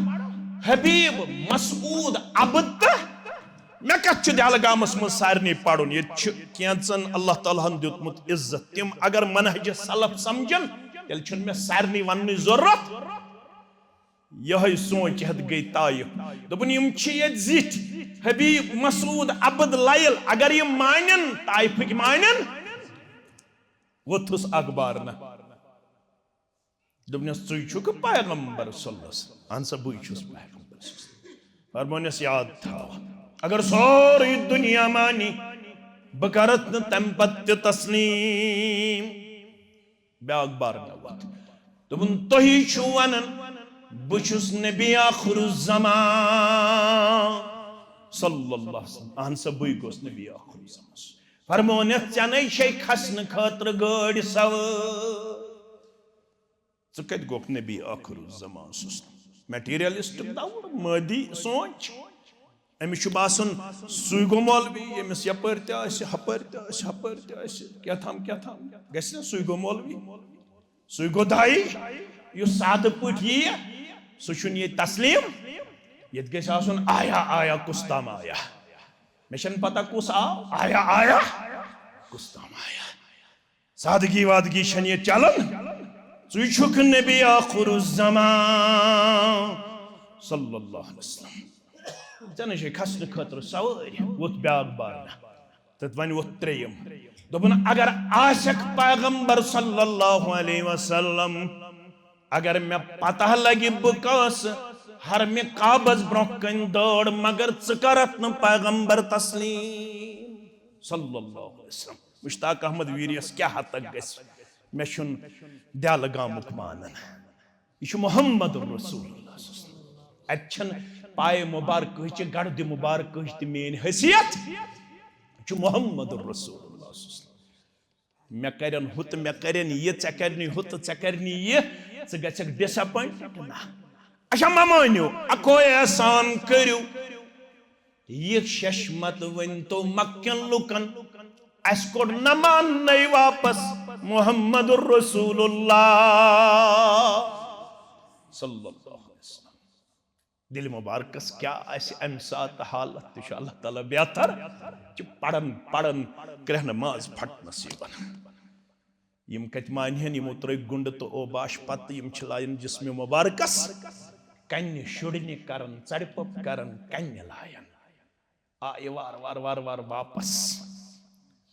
حبیب، مسعود، عبد تہٕ مےٚ کتھ چھُ دہلگامس منٛز سارنٕے پرُن۔ ییٚتہِ چھُ کینٛژن اللہ تعالیٰ ہن دیُتمُت عزت۔ تِم اگر منہج سلف سمجھن، تیٚلہِ چھُنہٕ مےٚ سارنٕے وننٕچ ضروٗرت۔ یہے سونچ ہیتھ گٔے طائف۔ دوٚپُن، یِم چھِ ییٚتہِ زِٹھۍ، حبیب، مسعود، عبد، لیل، اگر یِم مانن، طائفٕکۍ مانن۔ ووٚتھُس اخبار نہ۔ دوٚپنس، ژٕے چھُکھ پیغمبر صلی اللہ علیہ وسلم؟ اہن سا، بٕے چھُس پیغمبر صلی اللہ علیہ وسلم۔ فرمونس، یاد تھاو، اگر سورُے دُنیا مانی، بہٕ کرتھ نہٕ تمہِ پتہٕ تہِ تسلیم۔ بیاکھ بار نہ ووت۔ دوٚپُن، تُہی چھِو ونان بہٕ چھُس نبی آخر الزمان صلی اللہ علیہ وسلم۔ اہن سا، بٕے گوٚس نبی آخر الزمان۔ فرمونس، ژےٚ نے چھے کھسنہٕ خٲطرٕ گٲڑۍ سوٲرۍ۔ ژٕ کتہِ گوکھ نبی آخر الزمان؟ سُہ اوس materialistic دور، مادی سونچ۔ أمِس چھُ باسان، سُے گوٚو مولوی، ییٚمِس یپٲرۍ تہِ آسہِ، ہپٲرۍ تہِ آسہِ، ہپٲرۍ تہِ آسہِ، کیٛاہ تام، کیٛاہ تام گژھِ نا، سُے گوٚو مولوی، سُے گوٚو داعی۔ یُس سادٕ پٲٹھۍ یِیہِ، سُہ چھُنہٕ ییٚتہِ تسلیٖم۔ ییٚتہِ گژھِ آسُن، آیا، آیا، کُس تام آیا۔ مےٚ چھَنہٕ پتہ کُس آو، آیا، آیا، کُس تام آیا۔ سادگی وادگی چھنہٕ ییٚتہِ چلان۔ ژٕے چھُکھ نبی آخر الزمان صلی اللہ علیہ وسلم۔ ژےٚ نہ چھے کھسنہٕ خٲطرٕ سوٲرۍ۔ ووٚتھ بیاکھ بارنہ۔ تہٕ وۄنۍ ووٚتھ ترٛیٚیِم۔ دوٚپُن، اگر آسکھ پیغمبر صلی اللہ علیہ وسلم، اگر مےٚ پتہ لگہِ بہٕ کٲنٛسہٕ حرمِ کعبس برونٛہہ کنہِ دٲڑ، مگر ژٕ کرتھ نہٕ پیغمبر تسلیم صلی اللہ علیہ وسلم۔ مشتاق احمد ویریس کیاہ ہتک گژھِ؟ مےٚ چھُنہٕ دیلہٕ گامُک مانان۔ یہِ چھُ محمد رسول اللہ صلی اللہ علیہ وسلم۔ اتہِ چھنہٕ پایہِ مبارکہٕچ، گردِ مبارکہٕچ تہِ میٲنۍ حیثیت۔ یہِ چھُ محمد رسول اللہ صلی اللہ علیہ وسلم۔ مےٚ کرن ہُہ تہٕ مےٚ کرن یہِ، ژےٚ کرنی ہُہ تہٕ ژےٚ کرنی یہِ، ژٕ گژھکھ disappointed۔ نہ۔ اچھا، مہ مٲنِو، اکوے احسان کٔرِو۔ یہِ ششمت ؤنۍ تو مکہ کٮ۪ن لُکن، اسہِ کوٚڑ نہ ماننَے واپس محمد رسول اللہ صلی اللہ علیہ وسلم۔ دِلہِ مبارکس کیٛاہ آسہِ امہِ ساتہٕ حالت، تہِ چھُ اللہ تعالیٰ بہتر۔ چھِ پران پران کرٛہنہٕ ماز پھٹنس یِوان۔ یِم کتہِ مانہِ ہن، یِمو ترٲوۍ گُنڈٕ تہٕ اوباش پتہٕ، یِم چھِ لایان جسمِ مبارکس کنہِ شُرنہِ کران، ژرِ پوٚپ کران، کنہِ لایان۔ آیہِ وار وار وار وار واپس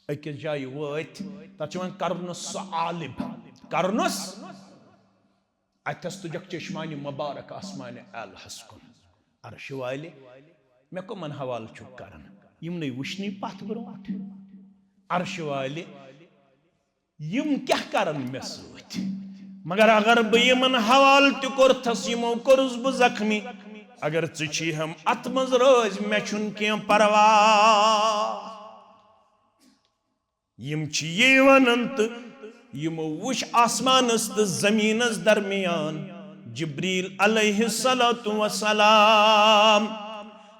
أکِس جایہِ وٲتۍ، تتھ چھِ وۄنۍ کرنس سُہ عالب، کرنس۔ اتھس تُجکھ چشمانِ مبارک آسمانِ الہس کُن۔ عرشہِ والہِ، مےٚ کٕمن حوالہٕ چھُکھ کران؟ یِمنٕے وٕچھنٕے پتھ برونٛٹھ۔ عرشہِ والہِ، یِم کیٛاہ کرن مےٚ سۭتۍ؟ مگر اگر بہٕ یِمن حوالہٕ تہِ کوٚرتھس، یِمو کوٚرُس بہٕ زخمی۔ اگر ژٕ چھی ہم اتھ منٛز رٲزۍ، مےٚ چھُنہٕ کینٛہہ پرواہ۔ یِم چھِ یی ونان تہٕ یِمو وُچھ آسمانس تہٕ زمینس درمیان جبریل علیہ الصلوۃ والسلام۔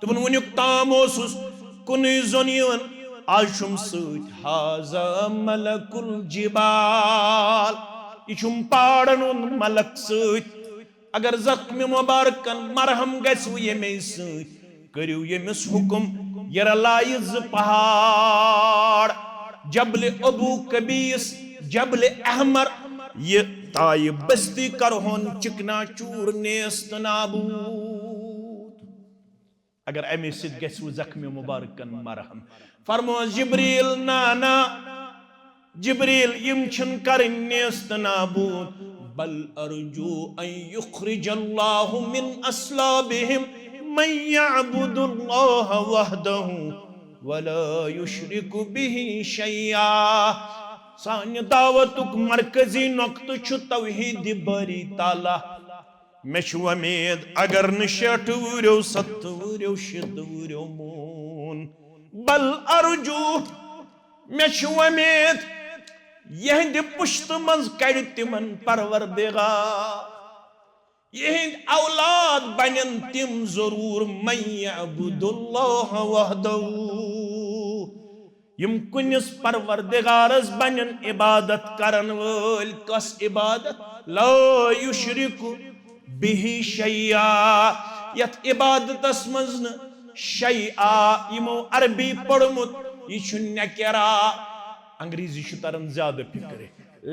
تِمن وُنیُک تام اوسُس کُنُے زوٚن یِوان، آز چھُم سۭتۍ ہذا ملک الجبال، یہِ چھُم پہاڑن ہُنٛد ملک سۭتۍ۔ اگر زخمِ مبارکن مرہم گژھِ وٕ ییٚمے سۭتۍ، کٔرِو ییٚمِس حُکم، یہِ رلایہِ زٕ پہاڑ، جبلِ ابو قبیس، جبلِ احمر، یہِ تایہِ بستی کرہون چکنا چور، نیست نابود۔ اگر امے سۭتۍ گژھِ وٕ زخمِ مبارکن مرہم، فرموس جبریل، نہ، نہ، جبریل، یِم چھِنہٕ کرٕنۍ نیست نابود۔ بل ارجو ان یخرج اللہ من اصلابہم من یعبد اللہ وحدہ ولا یشرک بہ شیئا۔ سانہِ دعوتُک مرکزی نقطہٕ چھُ توحید باری تعالیٰ۔ مےٚ چھُ وۄمید، اگر نہٕ شیٹھ وُہریو، ستھ وُہریو، شیٚتھ وُہریو مون، بل ارجو، مےٚ چھِ وۄمید، یِہنٛدِ پُشتہٕ منٛز کڑِ تِمن پروردگار، یِہنٛدۍ اولاد بنن تِم ضروٗر، من یعبد اللہ وحدہ، یِم کُنِس پروردگارس بنن عبادت کرن وٲلۍ۔ کس عبادت؟ لا یشرک بہ شیئا، یتھ عبادتس منٛز نہٕ شیئا، یِمو عربی پوٚرمُت، یہِ چھُ نکرہ، انگریزی چھُ تران زیادٕ فکرِ۔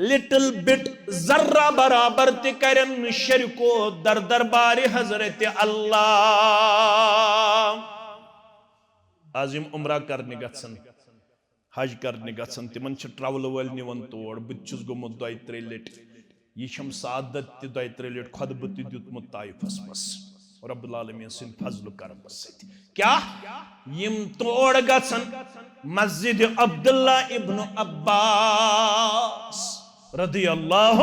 Little bit، ذرہ برابر تہِ کرن نہٕ شرکو در دربارِ حضرت اللہ۔ از یِم عمرہ کرنہِ گژھن، حج کرنہِ گژھن، تِمن چھِ travel وٲلۍ نِوان تور۔ بہٕ تہِ چھُس گوٚمُت دۄیہِ ترٛیٚیہِ لٹہِ۔ یہِ چھَم سعادت تہِ دۄیہِ ترٛیٚیہِ لٹہِ خۄطبہٕ تہِ دیُتمُت طائفس منٛز، رب العالمین سٕنٛدِ فضل و کرمہٕ سۭتۍ۔ کیٛاہ؟ یِم تور گژھن مسجد عبداللہ ابن عباس رضی اللہ،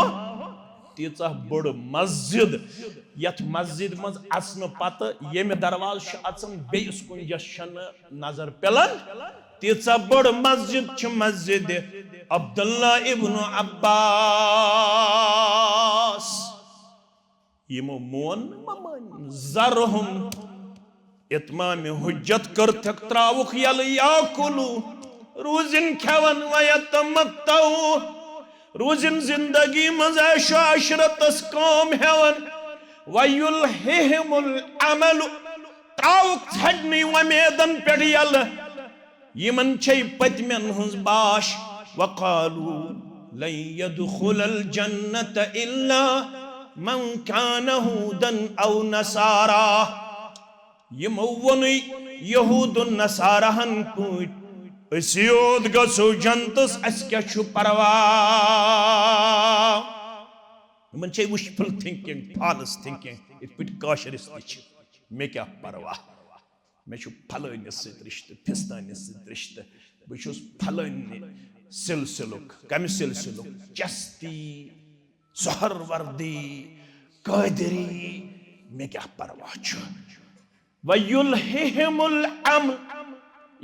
تیٖژاہ بٔڑ مسجد، یتھ مسجد منٛز اژنہٕ پتہٕ ییٚمہِ دروازٕ چھُ اژان، بیٚیِس کُنجس چھنہٕ نظر پِلان۔ تیٖژاہ بٔڑ مسجد چھِ مسجد عبداللہ ابن عباس۔ یِمو مون نہٕ مہ مٲنِن، ذرہم، اتمام حجت کٔرتھکھ، تراوُکھ یلہٕ، یاکلو، روٗزِن کھٮ۪وان، ویتمتعو، روٗزِن زندگی منٛز عیش و عشرتس کٲم ہٮ۪وان، ویلہہم الامل، تراوُکھ ژھٹنٕے وۄمیدن پٮ۪ٹھ یلہٕ۔ یِمن چھے پٔتمٮ۪ن ہٕنٛز باش۔ وقالوا لن يدخل الجنة إلا من كان هودا أو نصارى۔ یِمو ووٚنُے یہود و نصاراہن پٲٹھۍ، أسی یوت گژھو جنتس، اسہِ کیٛاہ چھُ پرواہ؟ یِمن چھے wishful thinking، false thinking، یِتھ پٲٹھۍ کٲشرِس تہِ چھِ۔ مےٚ کیٛاہ پرواہ، مےٚ چھُ پھلٲنِس سۭتۍ رِشتہٕ، پھِستٲنِس سۭتۍ رِشتہٕ، بہٕ چھُس پھلٲنہِ سلسلُک۔ کمہِ سلسلُک؟ چستی، سہروردی، قٲدری، مےٚ کیٛاہ پرواہ چھُ؟ وَيُلْهِهِمُ الْأَمْلُ،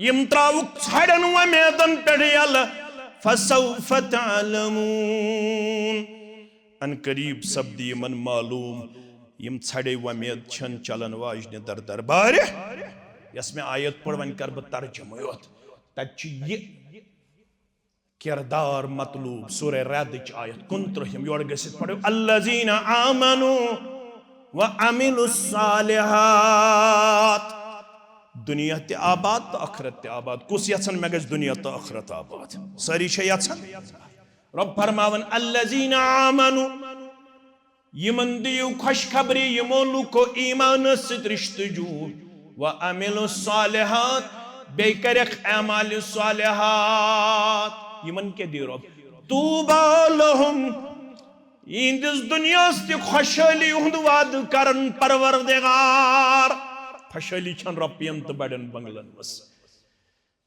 یِم ترٛاوُکھ ژھڑٮ۪ن وۄمیدن پٮ۪ٹھ یَلہٕ، فَسَوْفَ تَعْلَمُونَ، ان قریب سپدِ یِمن معلوم، یِم ژھڑے وۄمید چھن چلن واجنہِ در دربارِ۔ یۄس مےٚ آیت پٔر، وۄنۍ کرٕ بہٕ ترجمہٕ یوت۔ تتہِ چھُ یہِ کردار مطلوب، سورہ رعدٕچ آیت کُنترٕہِم، یورٕ گٔژھِتھ پٔرِو، الذین آمنوا وعملوا الصالحات۔ دنیا تہِ آباد تہٕ ٲخرت تہِ آباد۔ کُس یژھان مےٚ گژھِ دنیا تہٕ ٲخرت آباد؟ سٲری چھا یژھان؟ رۄب فرماوان، الذین آمنوا، یِمن دِیِو خوشخبری، یِمو لوٗکو ایمانس سۭتۍ رشتہٕ جوٗڑ، وعملوا الصالحات، بیٚیہِ کَرٮ۪کھ اعمال صالحات۔ یِمن کیٛاہ دِیہِ رۄب؟ طوبی لہم، یِہنٛدِس دُنیاہس تہِ خۄشحٲلی ہُنٛد وعدٕ کرن پروردگار۔ خۄشحٲلی چھن رۄپین تہٕ بڑٮ۪ن بنگلن منٛز۔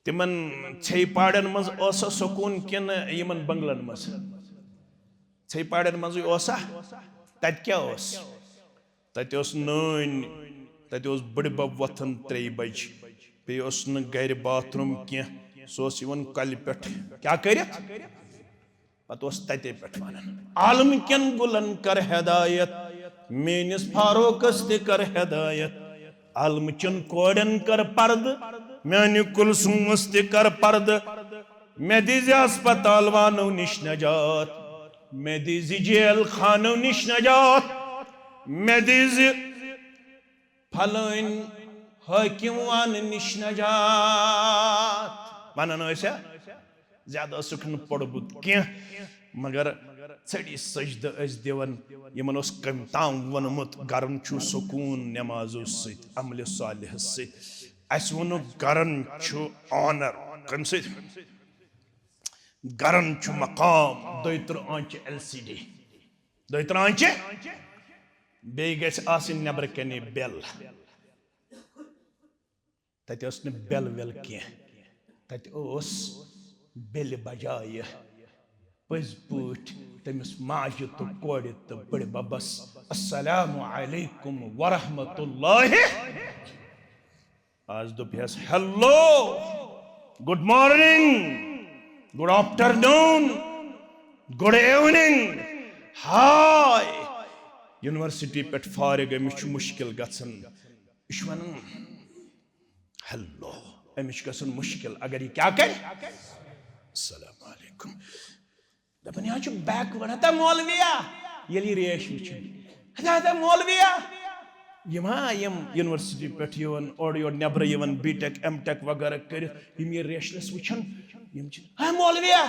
تِمن ژھیٚیہِ پاڑن منٛز اوسا سکوٗن کِنہٕ یِمن بنگلن منٛز؟ ژھیٚیہِ پاڑن منٛزٕے اوسا؟ تتہِ کیٛاہ اوس؟ تتہِ اوس نٲنۍ، تتہِ اوس بٕڈبب وۄتھان ترٛیٚیہِ بجہِ، بیٚیہِ اوس نہٕ گرِ باتھ روٗم کینٛہہ، سُہ اوس یِوان کۄلہِ پٮ۪ٹھ۔ کیٛاہ کٔرِتھ؟ پتہٕ اوس تتے پٮ۪ٹھ ونان، عالم کٮ۪ن گُلن کر ہدایت، میٲنِس فاروقس تہِ کر ہدایت، عالم چٮ۪ن کورٮ۪ن کر پردٕ، میانہِ کلثومس تہِ کر پردٕ، مےٚ دیٖزِ ہسپتال وانو نِش نجات، مےٚ دیٖزِ جیل خانو نِش نجات، مےٚ دیٖزِ پھلٲنۍ حٲکِم وانہٕ نِش نجات۔ ونان ٲسیا؟ زیادٕ ٲسٕکھ نہٕ پوٚرمُت کینٛہہ، مگر ژھٔڑی سجدٕ ٲسۍ دِوان۔ یِمن اوس کٔمۍ تام ووٚنمُت، گرن چھُ سکوٗن نمازو سۭتۍ، عملِ صالحس سۭتۍ۔ اسہِ ووٚنُکھ، گرن چھُ آنر۔ کٔمۍ سۭتۍ؟ گرن چھُ مقام۔ دۄیہِ ترٕٛہ آنچہِ ایل سی ڈی، دۄیہِ ترٕٛہ آنچہِ۔ بیٚیہِ گژھِ آسٕنۍ نٮ۪برٕ کنہِ بیل۔ تتہِ ٲس نہٕ بیل ویل کینٛہہ، تتہِ اوس بیلہِ بجایہِ پٔزۍ پٲٹھۍ تٔمِس ماجہِ تہٕ کورِ تہٕ بٕڈِ ببس، السلام علیکم ورحمۃ اللہ۔ آز دوٚپ ہس، hello, good morning, good afternoon, good evening, hi. University پٮ۪ٹھ فارغ أمِس چھُ مُشکِل گژھان۔ یہِ چھُ ونان، ہیلو، أمِس چھُ گژھان مُشکِل اگر یہِ کیٛاہ کرِ؟ السلام علیکم۔ دپان، یہِ حظ چھُ بیکورڈ۔ ہتا مولویا، ییٚلہِ یہِ ریش وٕچھان، ہتا، ہتا مولویا۔ یِم ہا، یِم یونیورسٹی پٮ۪ٹھ یِوان، اورٕ یورٕ نٮ۪برٕ یِوان، بی ٹیک، ایم ٹیک وغیرہ کٔرِتھ، یِم یہِ ریشنس وٕچھان، یِم چھِ، ہا مولویا۔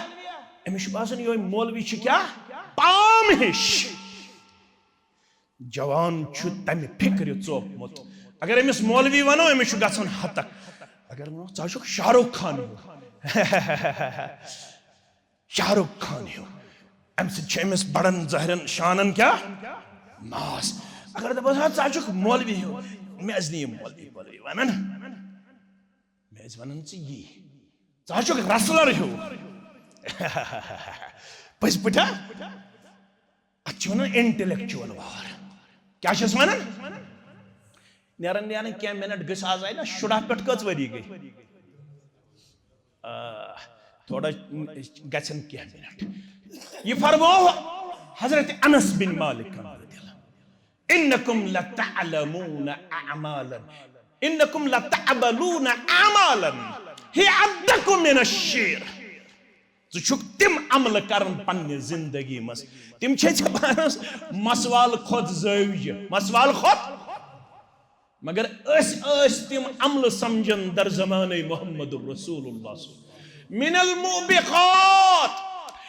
أمِس چھُ باسان، یِہوٚے مولوی چھُ کیٛاہ؟ پام ہِش۔ جوان چھُ تمہِ فکرِ ژوپمُت۔ اگر أمِس مولوی ونو، أمِس چھُ گژھان ہتک۔ اگر ونو، ژٕ حظ چھُکھ شاہ رخ خان ہیوٗ۔ شاہ رخ خان ہیوٗ۔ امہِ سۭتۍ چھُ أمِس بڑن ظٲہرن شانن کیٛاہ؟ ماس۔ اگر دپس، ہا، ژٕ حظ چھُکھ مولوی ہیوٗ، مےٚ ٲسۍ نہٕ یِم مولوی وولوی ونان۔ مےٚ ٲسۍ ونان، ژٕ یی، ژٕ حظ چھُکھ wrestler ہیوٗ۔ پٔزۍ پٲٹھۍ ہا؟ اتھ چھِ ونان intellectual war۔ کیٛاہ چھِس ونان؟ نیران نیران کینٛہہ منٹ گٔژھۍ، آز آیہِ نا شُراہ پٮ۪ٹھ کٔژ ؤری گٔے؟ آ، تھوڑا گژھن کینٛہہ منٹ۔ یہِ فرموو حضرت انس بن مالک رضی اللہ عنہ، انکم لتعلمون اعمالا، انکم لتعملون اعمالا هي ادق من الشعر۔ ژٕ چھُکھ تِم عملہٕ کران پننہِ زندگی منٛز، تِم چھے ژےٚ پانس مسوال کھۄتہٕ زٲوجہِ، مسوال کھۄتہٕ۔ مگر أسۍ ٲسۍ تِم عملہٕ سمجھان در زمانہٕ محمد رسول اللہ صلی اللہ علیہ وسلم۔ من الموبقات،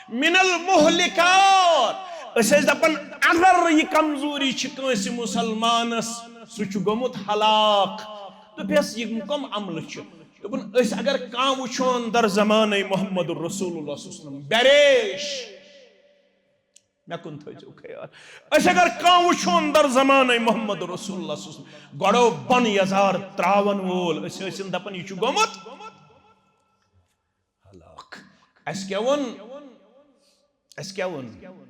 من المہلکات۔ أسۍ ٲسۍ دپان، اگر یہِ کمزوری چھِ کٲنٛسہِ مسلمانس، سُہ چھُ گوٚمُت ہلاک۔ دوٚپہس، یِم کم عملہٕ چھِ؟ دوٚپُن، أسۍ اگر کانٛہہ وٕچھون در زمانَے محمد رسول اللہ صلی اللہ علیہ وسلم، بے ریش، مےٚ کُن تھٲیزیو خیال۔ أسۍ اگر کانٛہہ وٕچھون در زمانَے محمد رسول اللہ صلی اللہ علیہ وسلم، گۄڈو بۄن یزار ترٛاوَن وول، أسۍ ٲسِن دَپان، یہِ چھُ گوٚمُت ہلاک۔ اَسہِ کیٛاہ ووٚن؟ اَسہِ کیٛاہ ووٚن؟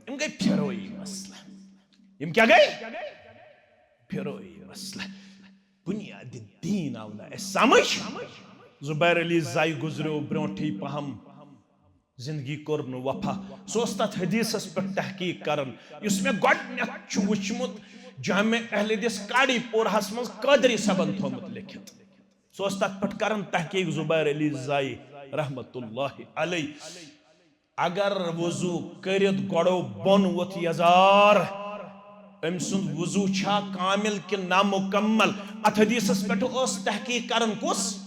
یِم گٔے پھِرٲیی مسلہٕ۔ یِم کیٛاہ گٔے؟ پھِرٲیی مسلہٕ۔ بُنیادِ دیٖن آو نہٕ اَسہِ سمجھ۔ زُبیر علی زَے گُزریو برونٛٹھٕے پَہَم۔ زندگی کوٚر نہٕ وفا۔ سُہ اوس تَتھ حدیثس پٮ۪ٹھ تحقیق کران، یُس مےٚ گۄڈٕنیتھ چھُ وُچھمُت جامع اہل حدیث کاڑی پورہس منٛز قادری صٲبن تھوٚومُت لیکھِتھ۔ سُہ اوس تَتھ پٮ۪ٹھ کران تحقیق، زبیر علی زائی رحمت اللہ علیہ۔ اگر وضو کٔرِتھ گۄڈو بۄن ووٚتھ یزار، أمۍ سُنٛد وضو چھا کامل کِنہٕ نامکمل؟ اتھ حدیثس پٮ۪ٹھ اوس تحقیق کران کُس؟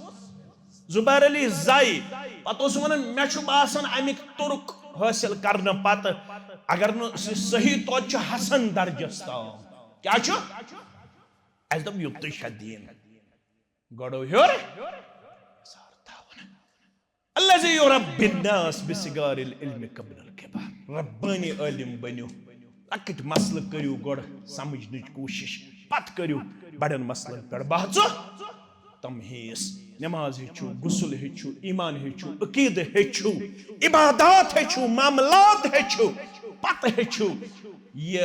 زبیر علی زائی۔ پتہٕ اوس ونان، مےٚ چھُ باسان، امیُک تُرک حٲصِل کرنہٕ پتہٕ اگر نہٕ سُہ صحیح، توتہِ چھُ حسن درجس تام۔ کیٛاہ چھُ؟ اَسہِ دوٚپ، یُتُے چھا دیٖن۔ گۄڈو ہیوٚر۔ الذی یربی الناس بصغار العلم قبل الکبار۔ ربانی عٲلم بٔنِو، لۄکٕٹۍ مسلہٕ کٔرِو گۄڈٕ سمجھنٕچ کوٗشش، پتہٕ کٔرِو بڑٮ۪ن مسلن پٮ۪ٹھ بحث و تمحیص۔ نماز ہیٚچھِو، غسل ہیٚچھِو، ایمان ہیٚچھِو، عقیدٕ ہیٚچھِو، عبادات ہیٚچھِو، معاملات ہیٚچھِو، پتہٕ ہیٚچھِو یہِ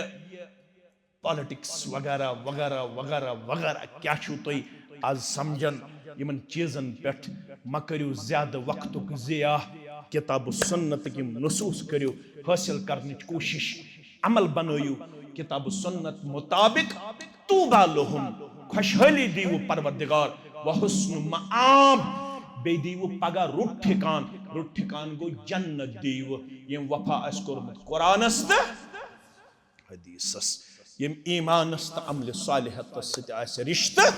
پالیٹکس وغیرہ وغیرہ وغیرہ وغیرہ۔ کیٛاہ چھِو تُہۍ آز سمجھان؟ یِمن چیٖزن پٮ۪ٹھ مہ کٔرِو زیادٕ وقتُک ضیاع۔ کتاب و سنتٕکۍ یِم نصوص کٔرِو حٲصِل کرنٕچ کوٗشش، عمل بنٲیِو کتاب و سنت مطابق۔ طوبیٰ لہم، خۄشحٲلی دیٖوٕ پروردگار، و حسن مآب، بیٚیہِ دیٖوٕ پگاہ رُت ٹھِکان۔ رُت ٹھِکان گوٚو جنت دیٖوٕ، ییٚمۍ وفا آسہِ کوٚرمُت قرآنس تہٕ حدیثس، ییٚمۍ ایمانس تہٕ عملِ صالحتس سۭتۍ آسہِ رشتہٕ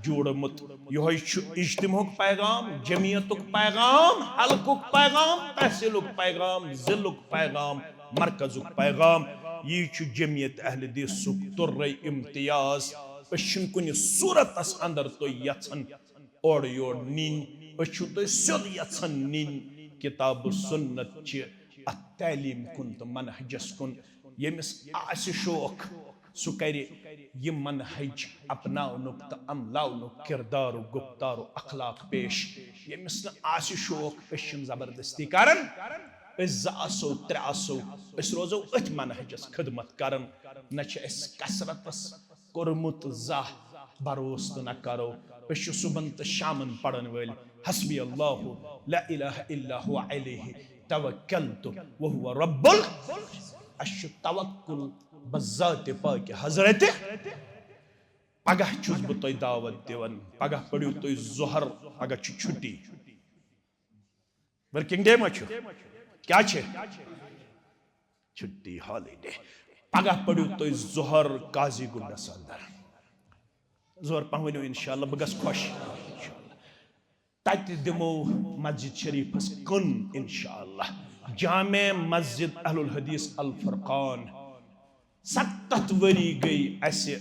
جوڑمُت۔ یِہوٚے چھُ اجتماعُک پیغام، جمعیتُک پیغام، حلقُک پیغام، تحصیلُک پیغام، ضلعُک پیغام، مرکزُک پیغام۔ یی چھُ جمعیت اہل حدیثُک تُرے امتیاز۔ أسۍ چھِنہٕ کُنہِ صورتس اندر تُہۍ یژھان اورٕ یور نِنۍ، أسۍ چھِو تُہۍ سیوٚد یژھان نِنۍ کتاب و سنت چہِ اتھ تعلیٖم کُن تہٕ منہجس کُن۔ ییٚمِس آسہِ شوق، سُہ کرِ یہِ منہج اپناونُک تہٕ عملاونُک، کردار و گفتار و اخلاق پیش۔ ییٚمِس نہٕ آسہِ شوق، أسۍ چھِنہٕ زبردستی کران۔ أسۍ زٕ آسو، ترٛےٚ آسو، أسۍ روزو أتھۍ منہجس خدمت کران۔ نہ چھِ اَسہِ کثرتس کوٚرمُت زانٛہہ بروسہٕ تہٕ نہ کرو۔ أسۍ چھِ صُبحن تہٕ شامن پرن وٲلۍ۔ حسبی اللہ لا الہ الا هو علیہ توکلت وهو رب ال-، اَسہِ چھُ توکل بذات پاک حضرت۔ پگاہ چھُس بہٕ تۄہہِ دعوت دِوان، پگاہ پٔرِو تُہۍ ظہر، پگاہ چھِ چھُٹی۔ ورکنگ ڈے ما چھُ؟ کیٛاہ چھِ؟ چھُٹی، ہالیڈے۔ پگاہ پٔرِو تُہۍ ظہر قاضی گُنڈس اندر۔ ظہر پہن ؤنِو انشاءاللہ، بہٕ گژھٕ خۄش۔ تتہِ دِمو مسجد شریفس کُن انشاءاللہ۔ جامع مسجد اہل الحدیث الفرقان۔ ستتھ ؤری گٔے اسہِ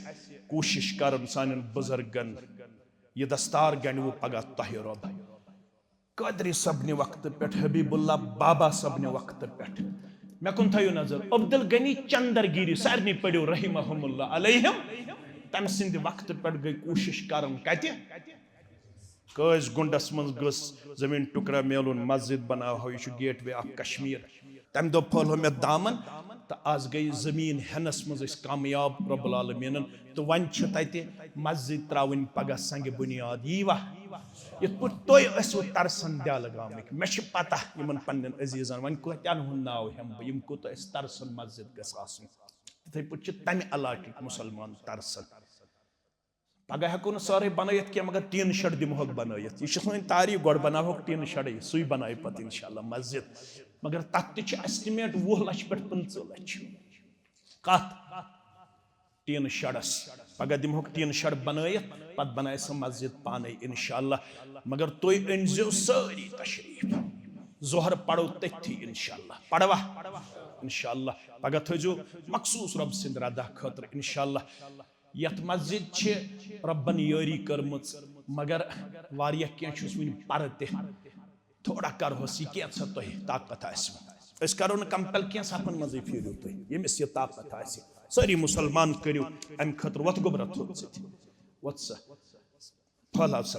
کوٗشش کران سانٮ۪ن بزرگن، یہِ دستار گنڈوٕ پگاہ تۄہہِ رۄب۔ قادری صٲبنہِ وقتہٕ پٮ۪ٹھ، حبیب اللہ بابا صٲبنہِ وقتہٕ پٮ۪ٹھ، مےٚ کُن تھٲیِو نظر، عبدالغنی چندرگیری، سارنٕے پٔرِو رحمہم اللہ علیہم، تٔمۍ سٕنٛدِ وقتہٕ پٮ۪ٹھ گٔے کوٗشِش کران۔ کتہِ؟ قٲضۍ گُنڈس منٛز گٔژھ زٔمیٖن ٹُکرا میلُن، مسجد بناوہو، یہِ چھُ گیٹ وے آف کشمیر۔ تَمہِ دۄہ پھٲلو مےٚ دامن تہٕ از گٔے زٔمیٖن ہٮ۪نس منٛز أسۍ کامیاب رب العالمیٖنن۔ تہٕ وۄنۍ چھِ تَتہِ مسجد ترٛاوٕنۍ پگاہ سنگِ بُنیاد۔ یی وا؟ یِتھ پٲٹھۍ تُہۍ ٲسِو ترسان دہلگامٕکۍ، مےٚ چھِ پتہ یِمن پننٮ۪ن عزیزن، وۄنۍ کۭتیٛاہن ہُنٛد ناو ہٮ۪مہٕ بہٕ، یِم کوٗتاہ ٲسۍ ترسان مسجد گژھِ آسٕنۍ۔ تِتھے پٲٹھۍ چھِ تَمہِ علاقٕکۍ مُسلمان ترسان۔ پگاہ ہٮ۪کو نہٕ سٲرٕے بنٲیِتھ کینٛہہ، مگر ٹیٖن شڈ دِمہوکھ بنٲیِتھ۔ یہِ چھِ سٲنۍ تاریخ، گۄڈٕ بناوہوکھ ٹیٖن شڈٕے، سُے بنایہِ پتہٕ انشاءاللہ مسجد۔ مگر تتھ تہِ چھِ estimate وُہ لچھ پٮ۪ٹھ پٕنٛژٕہ لچھ۔ کتھ؟ ٹیٖن شڈس۔ پگاہ دِمہوکھ ٹیٖن شڈ بنٲیِتھ، پتہٕ بنایہِ سۄ مسجد پانے انشاءاللہ۔ مگر تُہۍ أنۍزیو سٲری تشریٖف۔ ظہر پرو تٔتھی انشاءاللہ۔ پروا؟ انشاءاللہ۔ پگاہ تھٲیزیو مخصوٗص رۄب سٕنٛدِ رضا خٲطرٕ انشاءاللہ۔ یتھ مسجد چھِ رۄبن یٲری کٔرمٕژ، مگر واریاہ کینٛہہ چھُس وُنہِ پرٕ تہِ۔ تھوڑا کرہوس یہِ کینٛژھا تۄہہِ طاقت آسہِ۔ أسۍ کرو نہٕ کمپل کینٛہہ، صفن منٛزٕے پھیٖرِو تُہۍ، ییٚمِس یہِ طاقت آسہِ۔ سٲری مسلمان کٔرِو امہِ خٲطرٕ، وۄتھ گوٚبرا تھوٚد سۭتۍ، وۄتھ سا، پھٲلاو سا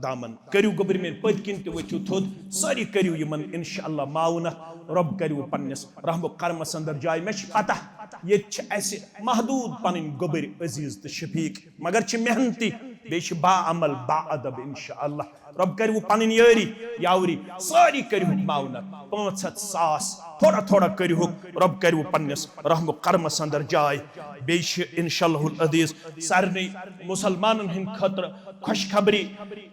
دامن، کٔرِو گوٚبرۍ میٲنۍ پٔتۍ کِنۍ تہِ ؤتھِو تھوٚد، سٲری کٔرِو یِمن انشاءاللہ معاونت۔ رۄب کٔرِو پننِس رحم و کرمس اندر جاے۔ مےٚ چھِ پتہ ییٚتہِ چھِ اسہِ محدوٗد پنٕنۍ گوٚبرۍ عزیز تہٕ شفیق، مگر چھِ محنتی، بیٚیہِ چھِ با عمل با ادب۔ انشاءاللہ رۄب کٔرِو پنٕنۍ یٲری یاوری، سٲری کٔرِو معاونت۔ پانٛژھ ہتھ، ساس، تھوڑا تھوڑا کٔرِہُکھ، رۄب کٔرِو پننِس رحم و کرمس اندر جاے۔ بیٚیہِ چھِ انشاءاللہ العزیز سارنٕے مسلمانن ہٕنٛدِ خٲطرٕ خوشخبری،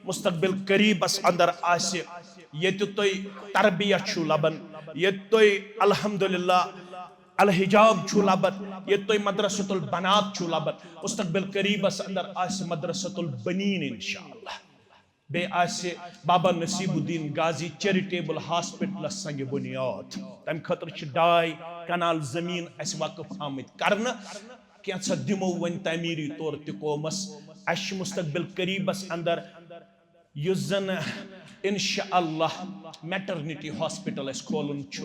مستقبل قریبس اندر آسہِ ییٚتہِ تُہۍ تربیت چھِو لبان، ییٚتہِ تُہۍ الحمدللہ الحجاب چھُو لبان، ییٚتہِ تُہۍ مدرسۃ البنات چھُو لبان، مستقبل قریبس اندر آسہِ مدرسۃ البنین انشاءاللہ۔ بیٚیہِ آسہِ بابا نصیب الدین غازی چیریٹیبل ہاسپٹلس سنگ بنیاد۔ تمہِ خٲطرٕ چھِ ڈاے کنال زٔمیٖن اسہِ وقف آمٕتۍ کرنہٕ۔ کینٛژھا دِمو وۄنۍ تعمیٖری طور تہِ قومس۔ اسہِ چھِ مستقبل قریبس اندر یُس زن انشاءاللہ میٹرنٹی ہاسپٹل اسہِ کھولُن چھُ،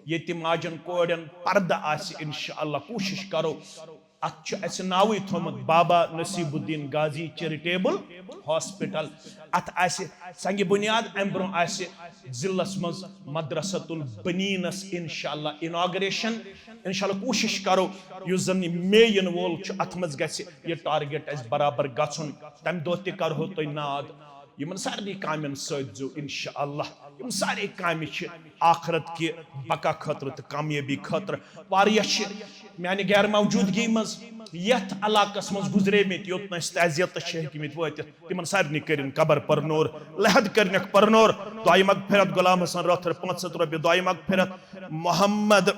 ییٚتہِ ماجن کورٮ۪ن پردٕ آسہِ، انشاءاللہ کوٗشش کرو۔ اتھ چھُ اسہِ ناوٕے تھوٚومُت بابا نصیب الدین غازی چیریٹیبل ہاسپٹل۔ اتھ آسہِ سنگ بنیاد، امہِ برونٛہہ آسہِ ضلعس منٛز مدرسۃ البنینس انشاءاللہ اناگریشن۔ انشاءاللہ کوٗشش کرو یُس زن یہِ مے یِنہٕ وول چھُ، اتھ منٛز گژھِ یہِ ٹارگیٹ اسہِ برابر گژھُن۔ تمہِ دۄہ تہِ کرہو تۄہہِ ناد۔ یِمن سارنٕے کامٮ۪ن سۭتۍ زیو انشاءاللہ۔ یِم سارے کامہِ چھِ آخرت کہِ بقا خٲطرٕ تہٕ کامیٲبی خٲطرٕ۔ واریاہ چھِ میانہِ غیر موجودگی منٛز یتھ علاقس منٛز گُزریمٕتۍ، یوٚت نہٕ أسۍ تعزیتس چھِ ہیٚکمٕتۍ وٲتِتھ۔ تِمن سارنٕے کٔرِن قبر پرنور، لحد کٔرنکھ پرنور۔ دعایہِ مغفرت غلام حسن رٲتھر پانٛژھ ہتھ رۄپیہِ، دعایہِ مغفرت محمد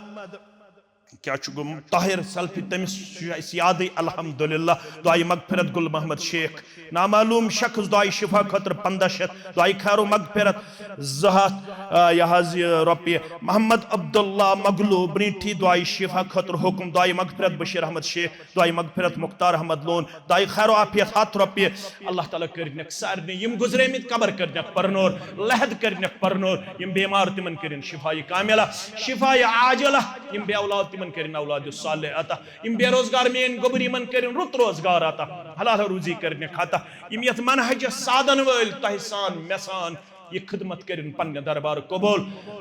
کیٛاہ چھُ گوٚمُت؟ طاہر سلفی، تٔمِس چھُ اَسہِ یادٕے الحمدللہ۔ دعایہِ مغفرت گُل محمد شیخ، نامعلوم شخص، دعایہِ شفا خٲطرٕ پنٛداہ شیٚتھ، دعایہِ خیر و مغفرت زٕ ہتھ، آ، یہِ حظ یہِ رۄپیہِ۔ محمد عبداللہ مغلوب رینٹھی، دعایہِ شفا خٲطرٕ حُکم، دعایہِ مغفرت بشیر احمد شیخ، دعایہِ مغفرت مختار احمد لون، دعایہِ خیر و عافیت ہتھ رۄپیہِ۔ اللہ تعالیٰ کٔرِنکھ سارنٕے یِم گُزریمٕتۍ قبر کٔرِنکھ پرنور، لحد کٔرِنکھ پرنور، یِم بیمار تِمن کٔرِن شفایہِ کاملہ، شفایہِ عاجلہ، یِم بے اولاد تِمن کٔرِن اولاد صالح عطا، یِم بے روزگار میٲنۍ گوٚبرۍ یِمن کٔرِن رُت روزگار عطا، حلال روزی کٔرِنکھ عطا، یِم یتھ منہج سادن وٲلۍ تۄہہِ سان مےٚ سان یہِ خدمت کٔرِن پننہِ دربار قبول۔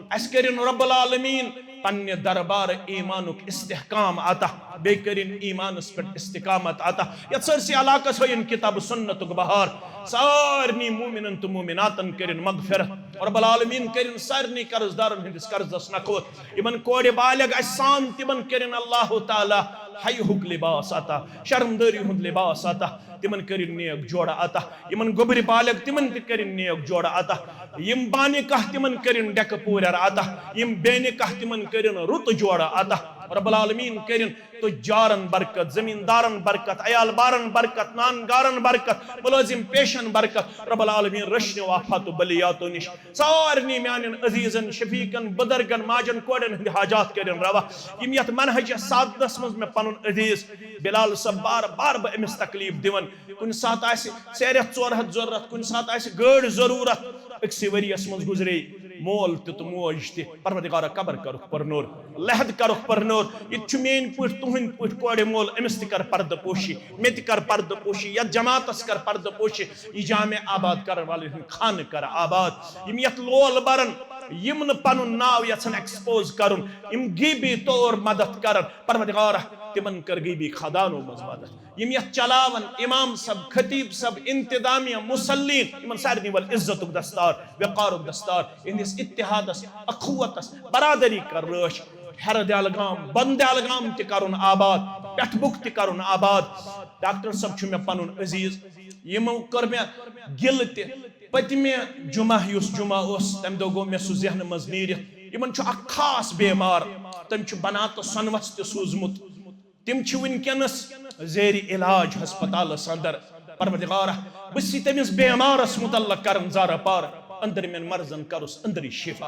اسہِ کٔرِن رب العالمین پننہِ دربار ایمانُک استحکام عطا، بیٚیہِ کٔرِن ایمانس پٮ۪ٹھ استقامت عطا۔ یتھ سٲرسٕے علاقس ہٲیِن کتاب سنتُک بہار۔ سارنٕے مومنن تہٕ مومناتن کٔرِن مغفرت۔ رب العالمین کٔرِن سارنٕے قرض دارن ہٕنٛدِس قرضس نکھوت۔ یِمن کورِ بالغ اسہِ سان تِمن کٔرِن اللہ تعالیٰ حیہُک لباس عطا، شرمدٲری ہُنٛد لباس عطا۔ تِمن کٔرِن نیک جوڑٕ عطا۔ یِمن گوٚبرۍ بالغ تِمن تہِ کٔرِن نیک جوڑٕ عطا۔ یِم بانِکاہ تِمن کٔرِن ڈیکہٕ پوٗرٮ۪ر عطا۔ یِم بے نکاح تِمن کٔرِن رُت جوڑٕ عطا۔ رب العالمین کٔرِن تجارن برکت، زمیٖندارن برکت، عیال بارن برکت، نان گارن برکت، مُلٲزِم پیشن برکت۔ رب العالمین رٔچھنو آفات و بلیاتو نِش۔ سارنٕے میانٮ۪ن عزیزن، شفیقن، بُزرگن، ماجن، کورٮ۪ن ہٕنٛدۍ حاجات کٔرِن روا۔ یِم یتھ منہج سادس منٛز مےٚ پنُن عزیز بلال صٲب بار بار بہٕ أمِس تکلیف دِوان۔ کُنہِ ساتہٕ آسہِ سیرٮ۪تھ ژور ہتھ ضروٗرت، کُنہِ ساتہٕ آسہِ گٲڑۍ ضروٗرت۔ أکسٕے ؤریَس منٛز گُزرے مول تہِ تہٕ موج تہِ۔ پروردگارا، قبر کرُکھ پرنور، لحد کرُکھ پرنور۔ یہِ تہِ چھُ میٲنۍ پٲٹھۍ، تُہنٛدۍ پٲٹھۍ کورِ مول، أمِس تہِ کر پردٕ پوشی، مےٚ تہِ کر پردٕ پوشی، یتھ جماعتس کر پردٕ پوشی، یہِ جامع آباد کرن والٮ۪ن ہُنٛد خانہٕ کر آباد۔ یِم یتھ لول برن، یِم نہٕ پنُن ناو یژھن ایکسپوز کرُن، یِم غیبی طور مدد کرن، پروردگارا، تِمن کر غیبی خدانو منٛز مدد۔ یِم یتھ چلاون، امام صٲب، خطیب صٲب، انتظامیہ، مصلین، یِمن سارنٕے ول عزتُک دستار، وقارُک دستار، یِہنٛدِس اتحادس، اخوتس، برادری کر رٲچھ۔ ہیرٕ دٮ۪لگام، بۄنہٕ دٮ۪لگام تہِ کرُن آباد، پٮ۪ٹھٕ بُک تہِ کرُن آباد۔ ڈاکٹر صٲب چھُ مےٚ پنُن عزیز، یِمو کٔر مےٚ گِلہٕ تہِ۔ پٔتمہِ جمعہ یُس جمعہ اوس، تمہِ دۄہ گوٚو مےٚ سُہ ذہنہٕ منٛز نیٖرِتھ۔ یِمن چھُ اکھ خاص بیمار، تٔمۍ چھُ بناتہٕ سۄنوس تہِ سوٗزمُت۔ تِم چھِ وٕنکیٚنس زیر علاج ہسپتالس اندر۔ پروردگارا، بہٕ چھُسے تٔمِس بیمارس متعلق کران زارٕ پار، أنٛدرِمٮ۪ن مرضن کرُس أنٛدری شفا،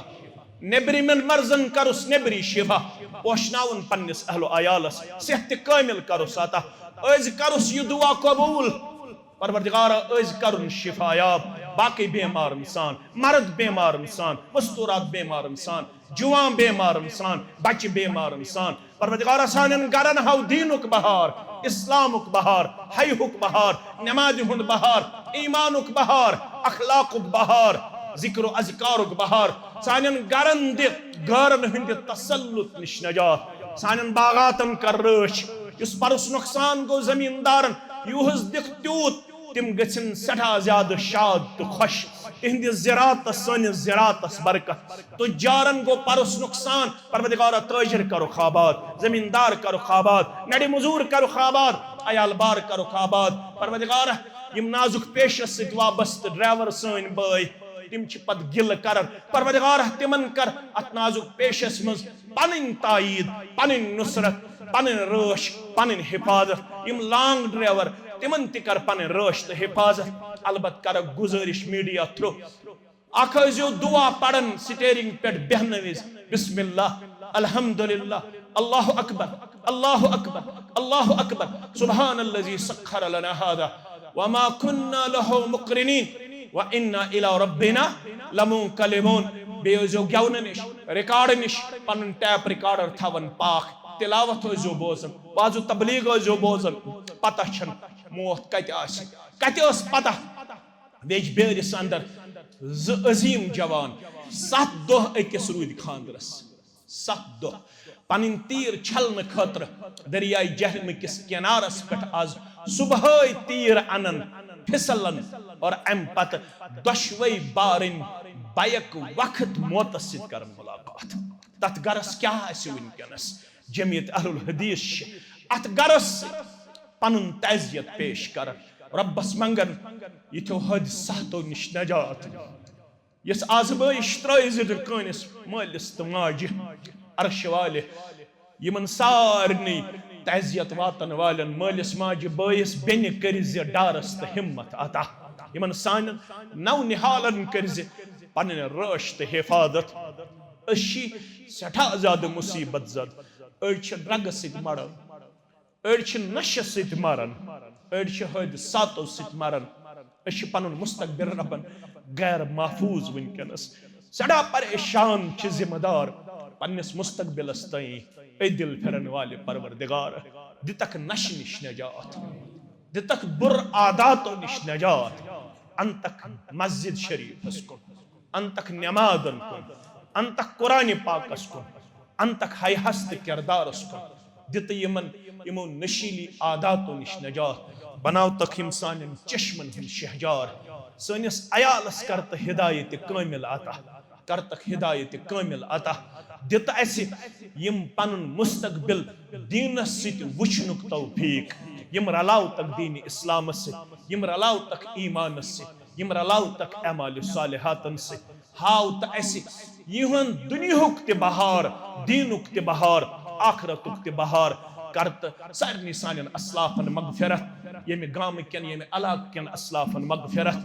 نیٚبرِمٮ۪ن مرضن کرُس نیٚبری شفا، پوشناوُن پننِس اہل و عیالس، صحت کٲمل کرُس عطا۔ أزۍ کرُس یہِ دعا قبول۔ پروردگارا، أزۍ کرُن شفایاب۔ باقی بیمارن سان، مرد بیمارن سان، مستورات بیمارن سان، جوان بیمارن سان، بچہ بیمارن سان۔ پروردگارا، سانٮ۪ن گرن ہاو دینُک بہار، اسلامُک بہار، حیہُک بہار، نمازِ ہُنٛد بہار، ایمانُک بہار، اخلاقُک بہار، ذکر و اذکارُک بہار۔ سانٮ۪ن گرن دِ غٲرن ہٕنٛدِ تسلط نِش نجات۔ سانٮ۪ن باغاتن کر رٲچھ۔ یُس پرُس نۄقصان گوٚو زمیٖندارن، یوٗہس دِکھ تیوٗت، تِم گٔژھِن سٮ۪ٹھاہ زیادٕ شاد تہٕ خۄش۔ تِہنٛدِس زِراعتس، سٲنِس زِراعتس برکت۔ تُجارن گوٚو پرُس نۄقصان، پروردگارا، تٲجِر کرُکھ آباد، زمیٖندار کرُکھ آباد، نَرِ مٔزوٗر کرُکھ آباد، عیال بار کرُکھ آباد۔ پروردگارا، یِم نازُک پیشس سۭتۍ وابستہٕ ڈرائیور سٲنۍ بٲے، تِم چھِ پتہٕ گِلہٕ کران۔ پروردگارا، تِمن کر اتھ نازُک پیشس منٛز پنٕنۍ تایید، پنٕنۍ نصرت، پنٕنۍ رٲچھ، پنٕنۍ حفاظت۔ یِم لانگ ڈرائیور، تِمن تہِ کر پنٕنۍ رٲچھ تہٕ حفاظت۔ البتہ کرکھ گزٲرش میڈیا تھرو، اکھ ٲسۍزیو دعا پران سٹیئرنگ پٮ۪ٹھ بیہنہٕ وِزِ، بسم اللہ، الحمدللہ، اللہ اکبر، اللہ اکبر، اللہ اکبر، سبحان الذی سخر لنا هذا وما كنا له مقرنين وإنا إلى ربنا لمنقلبون۔ بیٚیہِ ٲسۍزیو گٮ۪ونہٕ نِش، ریکارڈ نِش پنُن ٹیپ ریکارڈر تھاوان پاک، تلاوت ٲسۍزیو بوزان، وعظ و تبلیغ ٲسۍزیو بوزان۔ پتہ چھنہٕ موت کتہِ آسہِ، کتہِ ٲس پتہ۔ ویجبیٲرِس اندر زٕ عظیٖم جوان، ستھ دۄہ أکِس روٗدۍ خانٛدرس، ستھ دۄہ۔ پنٕنۍ تیٖر چھلنہٕ خٲطرٕ دٔریاے جہلمہٕ کِس کنارس پٮ۪ٹھ آز صبحٲے تیٖر انان، پھسلان اور امہِ پتہٕ دۄشوے بارٕنۍ بیک وقت موتس سۭتۍ کران ملاقات۔ تتھ گرس کیٛاہ آسہِ وٕنکیٚنس؟ جمعیت اہل الحدیث چھِ اتھ گرس سۭتۍ پنُن تعزیت پیش کران، رۄبس منگان یِتھیو حٲدثاتو نِش نجات۔ یۄس آزمٲیش ترٲے زِ کٲنِس مٲلِس تہٕ ماجہِ عرشہِ والہِ، یِمن سارنٕے تعزیت واتن والٮ۪ن مٲلِس ماجہِ بٲیِس بیٚنہِ کٔرۍ زِ ڈارس تہٕ ہمت عطا۔ یِمن سانٮ۪ن نو نہالن کٔرۍ زِ پنٕنۍ رٲچھ تہٕ حفاظت۔ أسۍ چھِ سٮ۪ٹھاہ زیادٕ مصیبت زد۔ أڑۍ چھِ ڈرگس سۭتۍ مران، أڑۍ چھِ نشہٕ سۭتۍ مران، أڑۍ چھِ حٲدثاتو سۭتۍ مران۔ أسۍ چھِ پنُن مستقبل ربن غیر محفوظ وٕنکیٚنس۔ سٮ۪ٹھاہ پریشان چھِ ذمہٕ دار پننِس مستقبلس تام۔ اے دل پھرن والہِ پروردگار، دِتکھ نشہٕ نِش نجات، دِتکھ بُرٕ عاداتو نِش نجات، انتکھ مسجد شریفس کُن، انتکھ نمازن کُن، انتکھ قرآن پاکس کُن، انتکھ حیہس تہٕ کردارس کُن۔ دِتہٕ یِمن یِمو نشیلی عاداتو نِش نجات، بناوتکھ یِم سانٮ۪ن چشمن ہٕنٛدۍ شہجار، سٲنِس عیالس کر تہٕ ہدایت کٲمل عطا، کرتکھ ہدایت کٲمل عطا۔ دِتہٕ اسہِ یِم پنُن مستقبل دیٖنس سۭتۍ وٕچھنُک توفیق، یِم رلاوتکھ دیٖنِ اسلامس سۭتۍ، یِم رلاوتکھ ایمانس سۭتۍ، یِم رلاوتکھ اعمال صالحاتن سۭتۍ۔ ہاو تہٕ اسہِ یِہُنٛد دُنیاہُک تہِ بہار، دیٖنُک تہِ بہار، آخرتُک تہِ بہار۔ کر تہٕ سارنٕے سانٮ۪ن اسلافن مغفرت، ییٚمہِ گامہٕ کٮ۪ن، ییٚمہِ علاقہٕ کٮ۪ن اسلافن مغفرت۔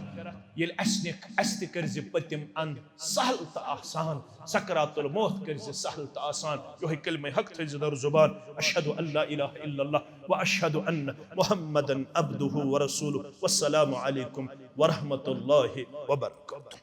ییٚلہِ اسہِ نِکھ، اسہِ تہِ کٔرۍ زِ پٔتِم اند سہل تہٕ آسان، سکرات الموت کٔرۍ زِ سہل تہٕ آسان۔ یِہوٚے کلمہ حق تھٲوۍ زِ در زبان، اشہد ان لا الہ الا اللہ و اشہد ان محمدا عبدہ و رسولہ۔ والسلام علیکم ورحمۃ اللہ وبرکاتہ۔